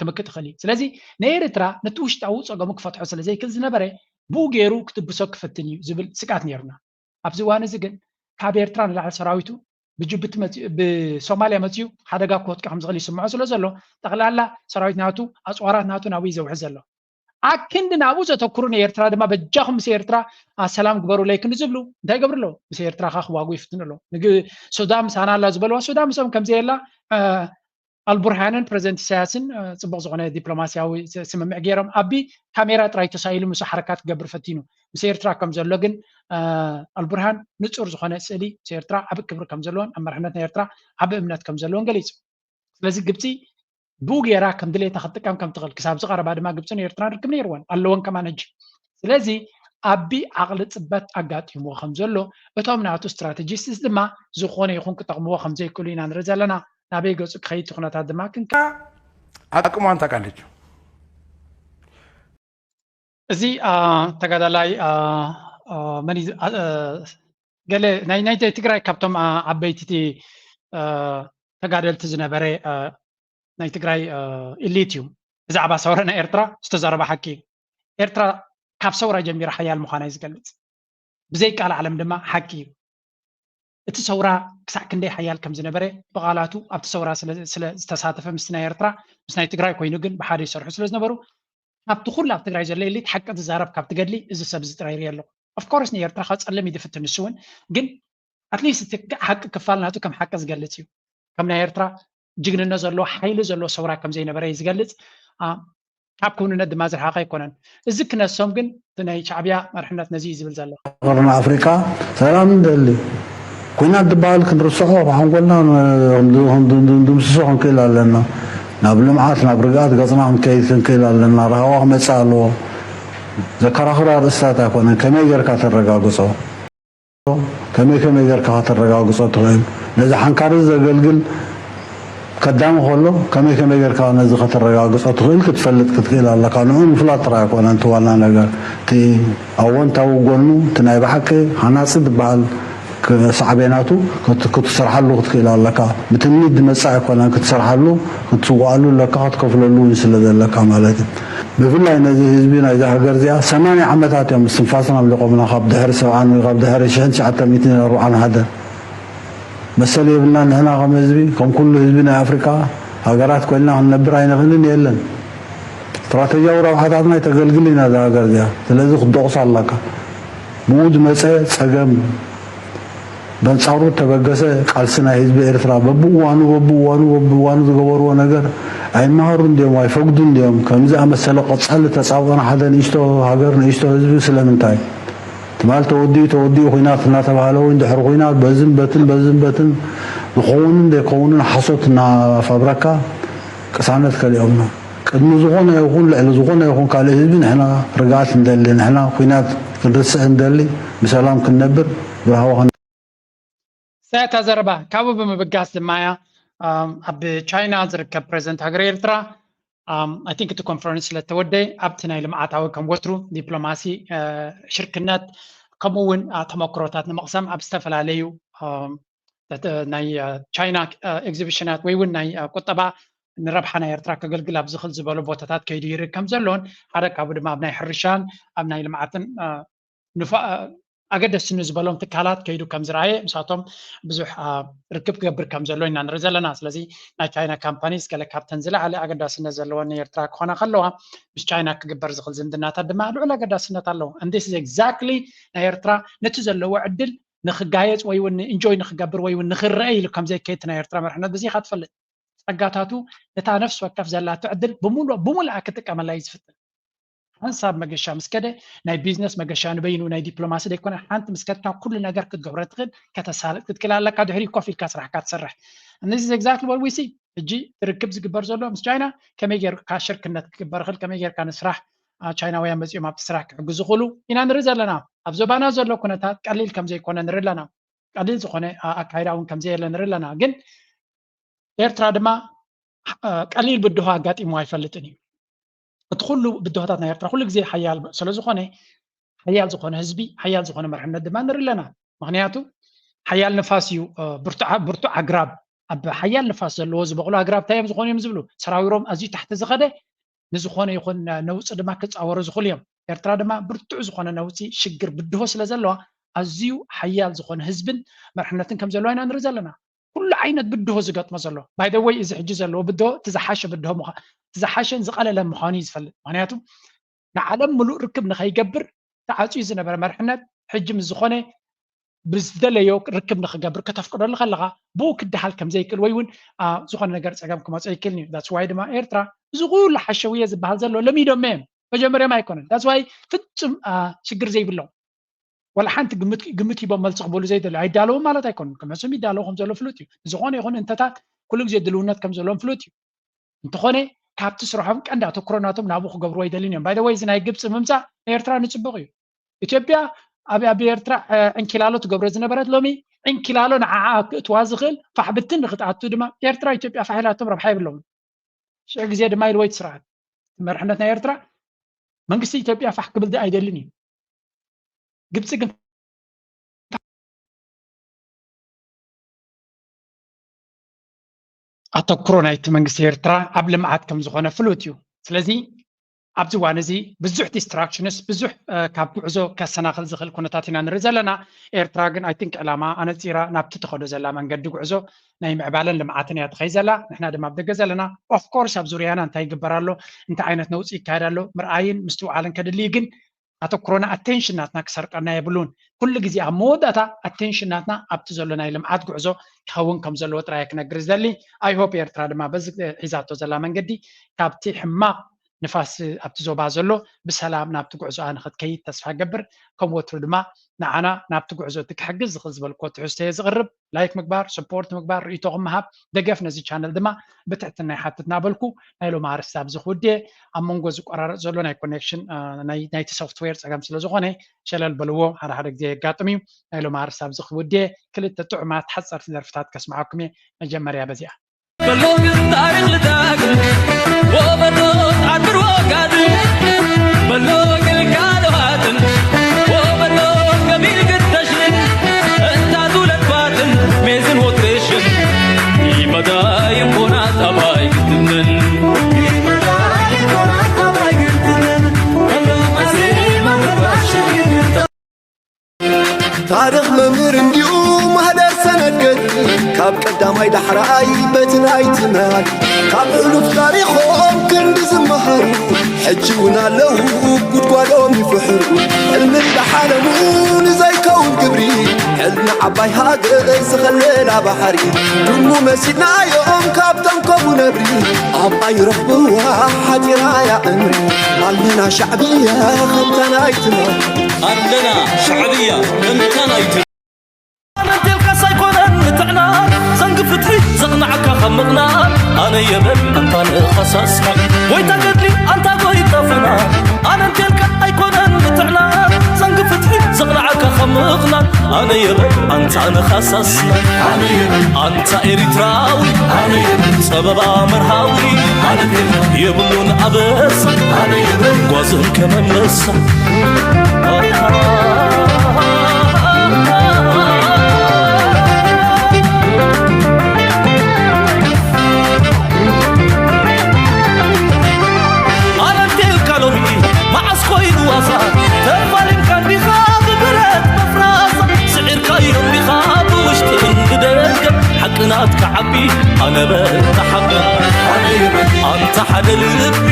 ክምክት ይኽእል እዩ። ስለዚ ንኤርትራ ነቲ ውሽጣዊ ፀገሙ ክፈትሖ ስለ ዘይክእል ዝነበረ ብኡ ገይሩ ክትብሶ ክፍትን እዩ ዝብል ስግኣት ነይሩና። ኣብዚ እዋን እዚ ግን ካብ ኤርትራ ንላዕሊ ሰራዊቱ ብጅቡቲ ብሶማልያ መፅዩ ሓደጋ ክወድቅ ከም ዝኽእል ይስምዖ ስለ ዘሎ ጠቕላላ ሰራዊት ናቱ ኣፅዋራት ናቱ ናብኡ እዩ ዘውሒ ዘሎ። ኣክንዲ ናብኡ ዘተኩሩ ንኤርትራ ድማ በጃኹም ምስ ኤርትራ ሰላም ግበሩለይ ክንዲ ዝብሉ እንታይ ይገብሩ ኣለዉ? ምስ ኤርትራ ከ ክዋጉ ይፍትኑ ኣለዉ። ሱዳን ምሳና ኣላ ዝበልዋ ሱዳን ምስኦም ከምዘየላ ኣልቡርሃንን ፕረዚደንት ኢሳያስን ፅቡቅ ዝኾነ ዲፕሎማሲያዊ ስምምዕ ገይሮም። ኣቢ ካሜራ ጥራይ ተሳኢሉ ምስ ሓረካት ክገብር ፈቲኑ። ምስ ኤርትራ ከም ዘሎ ግን ኣልቡርሃን ንፁር ዝኾነ ስእሊ ምስ ኤርትራ ዓቢ ክብሪ ከም ዘለዎን ኣብ መርሕነት ናይ ኤርትራ ዓቢ እምነት ከም ዘለዎን ገሊፁ። ስለዚ ግብፂ ብኡ ገይራ ከም ድሌታ ክትጥቀም ከም ትኽእል ክሳብ ዝቐረባ ድማ ግብፅን ኤርትራን ርክብ ነይርወን ኣለወን ከማን ሕጂ። ስለዚ ኣቢ ዓቕሊ ፅበት ኣጋጢምዎ ከም ዘሎ እቶም ናቱ ስትራቴጂስትስ ድማ ዝኾነ ይኹን ክጠቕምዎ ከም ዘይክእሉ ኢና ንርኢ ዘለና። ናበይ ገፁ ክኸይድ እቲ ኩነታት ድማ ክንከ አቅሟን ታውቃለች። እዚ ተጋዳላይ መን ገለ ናይ ናይ ትግራይ ካብቶም ዓበይቲ ተጋደልቲ ዝነበረ ናይ ትግራይ ኢሊት እዩ። ብዛዕባ ሰውራ ናይ ኤርትራ ዝተዛረበ ሓቂ እዩ። ኤርትራ ካብ ሰውራ ጀሚራ ሓያል ምዃና እዩ ዝገልጽ። ብዘይ ቃል ዓለም ድማ ሓቂ እዩ። እቲ ሰውራ ክሳዕ ክንደይ ሓያል ከም ዝነበረ ብቓላቱ ኣብቲ ሰውራ ስለ ዝተሳተፈ ምስቲ ናይ ኤርትራ ምስ ናይ ትግራይ ኮይኑ ግን ብሓደ ይሰርሑ ስለ ዝነበሩ ካብቲ ኩሉ ኣብ ትግራይ ዘሎ ኤሊት ሓቂ ዝዛረብ ካብ ትገድሊ እዚ ሰብ እዚ ጥራይ ይርኢ ኣለኹ። ኦፍኮርስ ንኤርትራ ካብ ጸልም እዩ ዝፍትን ንሱ እውን ግን ኣትሊስት እቲ ሓቂ ክፋል ናቱ ከም ሓቂ ዝገልጽ እዩ። ከም ናይ ኤርትራ ጅግንነት ዘለዎ ሓይሊ ዘለዎ ሰውራ ከም ዘይነበረ እዩ ዝገልጽ። ካብ ክውንነት ድማ ዝረሓቐ ኣይኮነን። እዚ ክነሶም ግን እቲ ናይ ሻዕብያ መርሕነት ነዚ እዩ ዝብል ዘሎ። ሃገርና ኣፍሪቃ ሰላም ንደሊ። ኩናት ዝበሃል ክንርስዖ ሓንጎልና ድምስሶ ክንክእል ኣለና። ናብ ልምዓት ናብ ርግኣት ገፅና ክንከይድ ክንክእል ኣለና። ራህዋ ክመፅእ ኣለዎ። ዘከራኽር ኣርእስታት ኣይኮነን። ከመይ ጌርካ ተረጋግፆ? ከመይ ከመይ ጌርካ ከተረጋግፆ ትኽእል? ነዚ ሓንካሪ ዘገልግል ከዳሚ ከሎ ከመይ ከመይ ጌርካ ነዚ ከተረጋግፆ ትኽእል ክትፈልጥ ክትክእል ኣለካ። ንዑ ምፍላጥ ጥራይ ኣይኮነን እቲ ዋና ነገር። እቲ ኣወንታዊ ጎኑ እቲ ናይ ብሓቂ ሃናፂ ዝበሃል ሳዕቤናቱ ክትሰርሓሉ ክትክእል ኣለካ። ብትምኒት ዝመፅእ ኣይኮነን ክትሰርሓሉ ክትስዋኣሉ ኣለካ ክትከፍለሉ እውን ስለ ዘለካ ማለት እዩ። ብፍላይ ነዚ ህዝቢ ናይዛ ሃገር እዚኣ ሰማንያ ዓመታት እዮም ምስትንፋሶም ኣምሊቖምና ካብ ድሕሪ ሰብዓን ወይ ካብ ድሕሪ ሽሕን ትሽዓተ ሚእትን ኣርብዓን ሓደን መሰል የብልናን ንሕና ከም ህዝቢ ከም ኩሉ ህዝቢ ናይ ኣፍሪቃ ሃገራት ኮይንና ክንነብር ኣይንኽእልን የለን ስትራተጂያዊ ረብሓታትና ኣይተገልግል ኢና እዛ ሃገር እዚኣ ስለዚ ክትደቑሳ ኣለካ ብኡ ዝመፀ ፀገም በንጻሩ እተበገሰ ቃልሲ ናይ ህዝቢ ኤርትራ በብእዋኑ በብእዋኑ በብእዋኑ ዝገበርዎ ነገር ኣይመሃሩን ድዮም ኣይፈግዱን ድዮም? ከምዚ ኣመሰለ ቀጻሊ ተጻብኦና ሓደ ንእሽቶ ሃገር ንእሽቶ ህዝቢ ስለምንታይ? ትማል ተወዲኡ ተወዲኡ ኹናት እናተባህለ እውን ድሕሪ ኹናት በዝን በትን በዝን በትን ዝኸውንን ዘይከውንን ሓሶት እናፋብረካ ቅሳነት ከሊኦምና። ቅድሚ ዝኾነ ይኹን ልዕሊ ዝኾነ ይኹን ካልእ ህዝቢ ንሕና ርግኣት ንደሊ፣ ንሕና ኹናት ክንርስዕ ንደሊ፣ ብሰላም ክንነብር፣ ብራህዋ ሰያታ ዘረባ ካብኡ ብምብጋስ ድማ እያ ኣብ ቻይና ዝርከብ ፕሬዚደንት ሃገር ኤርትራ ኣይ ቲንክ እቲ ኮንፈረንስ ስለተወደ ኣብቲ ናይ ልምዓታዊ ከም ወትሩ ዲፕሎማሲ ሽርክነት ከምኡ እውን ተመክሮታት ንምቕሰም ኣብ ዝተፈላለዩ ናይ ቻይና ኤግዚቢሽናት ወይ እውን ናይ ቁጠባ ንረብሓ ናይ ኤርትራ ከገልግል ኣብ ዝኽእል ዝበሉ ቦታታት ከይዱ ይርኢ ከም ዘሎን ሓደ ካብኡ ድማ ኣብ ናይ ሕርሻን ኣብ ናይ ልምዓትን ኣገደስቲ ንዝበሎም ትካላት ከይዱ ከም ዝረኣየ ምሳቶም ብዙሕ ርክብ ክገብር ከም ዘሎ ኢና ንርኢ ዘለና። ስለዚ ናይ ቻይና ካምፓኒስ ገለ ካብተን ዝለዓለ ኣገዳስነት ዘለወን ንኤርትራ ክኾና ከለዋ ምስ ቻይና ክግበር ዝኽእል ዝምድናታት ድማ ልዑል ኣገዳስነት ኣለዎ። And this is exactly ናይ ኤርትራ ነቲ ዘለዎ ዕድል ንክጋየፅ ወይ እውን ኢንጆይ ንክገብር ወይ እውን ንክረአ ኢሉ ከም ዘይከየድ ናይ ኤርትራ መርሕነት በዚ ኢኻ ትፈልጥ። ጸጋታቱ ነታ ነፍሲ ወከፍ ዘላቶ ዕድል ብሙሉእ ብሙሉኣ ክጥቀመላ እዩ ዝፍትን። ሓንሳብ መገሻ ምስ ከደ ናይ ቢዝነስ መገሻ ንበይኑ ናይ ዲፕሎማሲ ደይኮነ ሓንቲ ምስ ከድካ ኩሉ ነገር ክትገብሮ ትኽእል ከተሳልጥ ክትክእል ኣለካ ድሕሪ ኮፍ ኢልካ ስራሕካ ትሰርሕ። And this is exactly what we see ሕጂ ርክብ ዝግበር ዘሎ ምስ ቻይና ከመይ ጌርካ ሽርክነት ክግበር ይኽእል ከመይ ጌርካ ንስራሕ ቻይናውያን መፂኦም ኣብቲ ስራሕ ክሕግዙ ይኽእሉ ኢና ንርኢ ዘለና። ኣብ ዞባና ዘሎ ኩነታት ቀሊል ከም ዘይኮነ ንርኢ ኣለና። ቀሊል ዝኾነ ኣካይዳ እውን ከም ዘየለ ንርኢ ኣለና። ግን ኤርትራ ድማ ቀሊል ብድሆ ኣጋጢሞ ኣይፈልጥን እዩ። እቲ ኩሉ ብድሆታት ናይ ኤርትራ ኩሉ ግዜ ሓያል ስለ ዝኾነ፣ ሓያል ዝኾነ ህዝቢ፣ ሓያል ዝኾነ መርሕነት ድማ ንርኢ ኣለና። ምኽንያቱ ሓያል ንፋስ እዩ፣ ብርቱዕ ኣግራብ፣ ኣብ ሓያል ንፋስ ዘለዎ ዝበቕሉ ኣግራብ እንታይ እዮም ዝኾኑ እዮም ዝብሉ፣ ሰራዊሮም ኣዝዩ ታሕቲ ዝኸደ ንዝኾነ ይኹን ነውፂ ድማ ክፃወሩ ዝኽእሉ እዮም። ኤርትራ ድማ ብርቱዕ ዝኾነ ነውፂ፣ ሽግር፣ ብድሆ ስለ ዘለዋ ኣዝዩ ሓያል ዝኾነ ህዝብን መርሕነትን ከም ዘለዋ ኢና ንርኢ ዘለና። ኩሉ ዓይነት ብድሆ ዝገጥሞ ዘሎ። ባይ ዘ ወይ፣ እዚ ሕጂ ዘለዎ ብድሆ እቲ ዝሓሸ ብድሆ ምዃ-፣ እቲ ዝሓሸን ዝቐለለ ምዃኑ እዩ ዝፈልጥ። ምኽንያቱ ንዓለም ምሉእ ርክብ ንኸይገብር ተዓፅዩ ዝነበረ መርሕነት ሕጂ ምስ ዝኾነ ብዝደለዮ ርክብ ንኽገብር ከተፍቅደሉ ከለኻ ብኡ ክደሃል ከም ዘይክእል ወይ እውን ዝኾነ ነገር ፀገም ክመፅኦ ይክእል እዩ። ዳትስ ዋይ ድማ ኤርትራ እዚ ኩሉ ሓሸውየ ዝበሃል ዘሎ ለሚዶም እዮም። መጀመርዮም ኣይኮነን። ዳትስ ዋይ ፍፁም ሽግር ዘይብሎም ወላ ሓንቲ ግምት ሂቦም መልሲ ክበሉ ዘይደልዩ ኣይዳለውን ማለት ኣይኮኑን። ክመልሶም ይዳለዉ ከም ዘሎ ፍሉጥ እዩ። ዝኾነ ይኹን እንተታት ኩሉ ግዜ ድልውነት ከም ዘለዎም ፍሉጥ እዩ። እንተኾነ ካብቲ ስርሖም ቀንዲ ኣተኩሮ ናቶም ናብኡ ክገብርዎ ኣይደልን እዮም። ባይ ዘ ወይ፣ እዚ ናይ ግብፂ ምምፃእ ንኤርትራ ንፅቡቕ እዩ። ኢትዮጵያ ኣብ ኣብ ኤርትራ ዕንኪላሎ ትገብሮ ዝነበረት ሎሚ ዕንኪላሎ ንዓዓ ክእትዋ ዝኽእል ፋሕ ብትን ንክትኣቱ ድማ ኤርትራ ኢትዮጵያ ፋሕ ኢላቶም ረብሓ የብሎምን። ሽዑ ግዜ ድማ ኢልዎ እቲ ስርዓት መርሕነት ናይ ኤርትራ መንግስቲ ኢትዮጵያ ፋሕ ክብል ኣይደልን እዩ። ግብፂ ግን ኣተኩሮ ናይቲ መንግስቲ ኤርትራ ኣብ ልምዓት ከም ዝኾነ ፍሉጥ እዩ። ስለዚ ኣብዚ እዋን እዚ ብዙሕ ዲስትራክሽንስ ብዙሕ ካብ ጉዕዞ ከሰናኽል ዝኽእል ኩነታት ኢና ንርኢ ዘለና። ኤርትራ ግን ኣይ ቲንክ ዕላማ ኣነፂራ ናብቲ ትኸዶ ዘላ መንገዲ ጉዕዞ ናይ ምዕባለን ልምዓትን እያ ትኸይ ዘላ። ንሕና ድማ ኣብ ደገ ዘለና ኦፍኮርስ ኣብ ዙርያና እንታይ ይግበር ኣሎ፣ እንታይ ዓይነት ነውፂ ይካየድ ኣሎ ምርኣይን ምስትውዓልን ከድሊ ግን ኣተኩሮና ኣቴንሽን ናትና ክሰርቀና የብሉን። ኩሉ ግዜ ኣብ መወዳእታ ኣቴንሽን ናትና ኣብቲ ዘሎ ናይ ልምዓት ጉዕዞ ክኸውን ከም ዘለዎ ጥራይ ክነግር ዝደሊ። ኣይ ሆፕ ኤርትራ ድማ በዚ ሒዛቶ ዘላ መንገዲ ካብቲ ሕማቕ ንፋስ ኣብቲ ዞባ ዘሎ ብሰላም ናብቲ ጉዕዞኣ ንክትከይድ ተስፋ ገብር። ከም ወትሩ ድማ ንዓና ናብቲ ጉዕዞ እቲ ክሕግዝ ዝኽእል ዝበልክዎ ትሕዝቶ እየ ዝቕርብ። ላይክ ምግባር፣ ሰፖርት ምግባር፣ ርእይቶኹም ምሃብ፣ ደገፍ ነዚ ቻነል ድማ ብትሕትና ይሓትት እናበልኩ ናይ ሎሚ ኣርእስቲ ኣብዚ ክውድየ። ኣብ መንጎ ዝቆራረፅ ዘሎ ናይ ኮኔክሽን ናይቲ ሶፍትዌር ፀገም ስለ ዝኾነ ሸለል በልዎ፣ ሓደ ሓደ ግዜ የጋጥም እዩ። ናይ ሎሚ ኣርእስቲ ኣብዚ ክውድየ። ክልተ ጥዑማት ሓፀርቲ ደርፍታት ከስምዓኩም እየ። መጀመርያ በዚኣ በሎ ግን ታሪኽ ልዳግም ወበሎ ዓድር ወጋድም በሎ ግልጋሎሃትን ወበሎ ገቢል ግተሽልን እንታቱ ለድባትን ሜዝን ወትሬሽን ይመዳ ይኮና ጠባይ ግትምን ታሪኽ መምህር እንዲዩ ማህደር ሰነድ ገድሊ ካብ ቀዳማይ ዳሕራይ በቲ ናይ ትማል ካብ ሕሉፍ ታሪኾም ክንዲ ዝመሃሩ ሕጂ እውን ኣለዉ ጉድጓዶም ይፍሕሩ ሕልሚ እንዳሓለሙ ንዘይከውን ግብሪ ሕልሚ ዓባይ ሃገር ዝኸለላ ባሕሪ ድሙ መሲልናዮም ካብቶም ከምኡ ነብሪ ኣብ ኣይረኽብዋ ሓጢራ እያ እምሪ ኣለና ሻዕብያ ከምታ ናይ ትማል ኣለና ሻዕብያ ከምታ ናይ ትማል ኣነ እንቴልካስ ኣይኮነን ምትዕናን ዘንጊ ፍትሒ ዘቕናዕካ ካብ ምቕናን ኣነ የበል ኣንታ ንኸሳስና ጎይታ ገድሊ ኣንታ ጎይታ ፍናን ኣነ እንቴልካ ኣይኮነን ምትዕናን ዘንጊ ፍትሒ ዘቕናዕካ ካብ ምቕናን ኣነ የበል ኣንታ ንኸሳስና ኣነ የበል ኣንታ ኤሪትራዊ ኣነ የበል ጸበባ መርሃዊ ኣነ የበል የብሉን ኣበሳ ኣነ የበል ጓዝን ከመመሳ ኣረንቴልካ ሎሚ መዓስ ኮይኑ ዋሳ ተፋሊምካ እንዲኻ ብብረት መፍራሳ ስዒርካዮ እንዲኻ ብውሽጥን ብደገ ሓቂ ናትካ ዓቢ ኣነ በል ተሓበ ኣንታ ሓደ ልቢ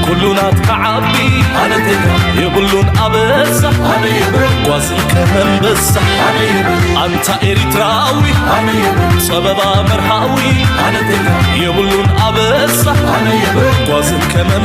ኩሉ ናትካ ዓቢ የብሉን ኣበሳ ጓዝን ከመንበሳ ኣንታ ኤሪትራዊ ጸበባ መርሃዊ የብሉን ኣበሳ ጓዝን ከመን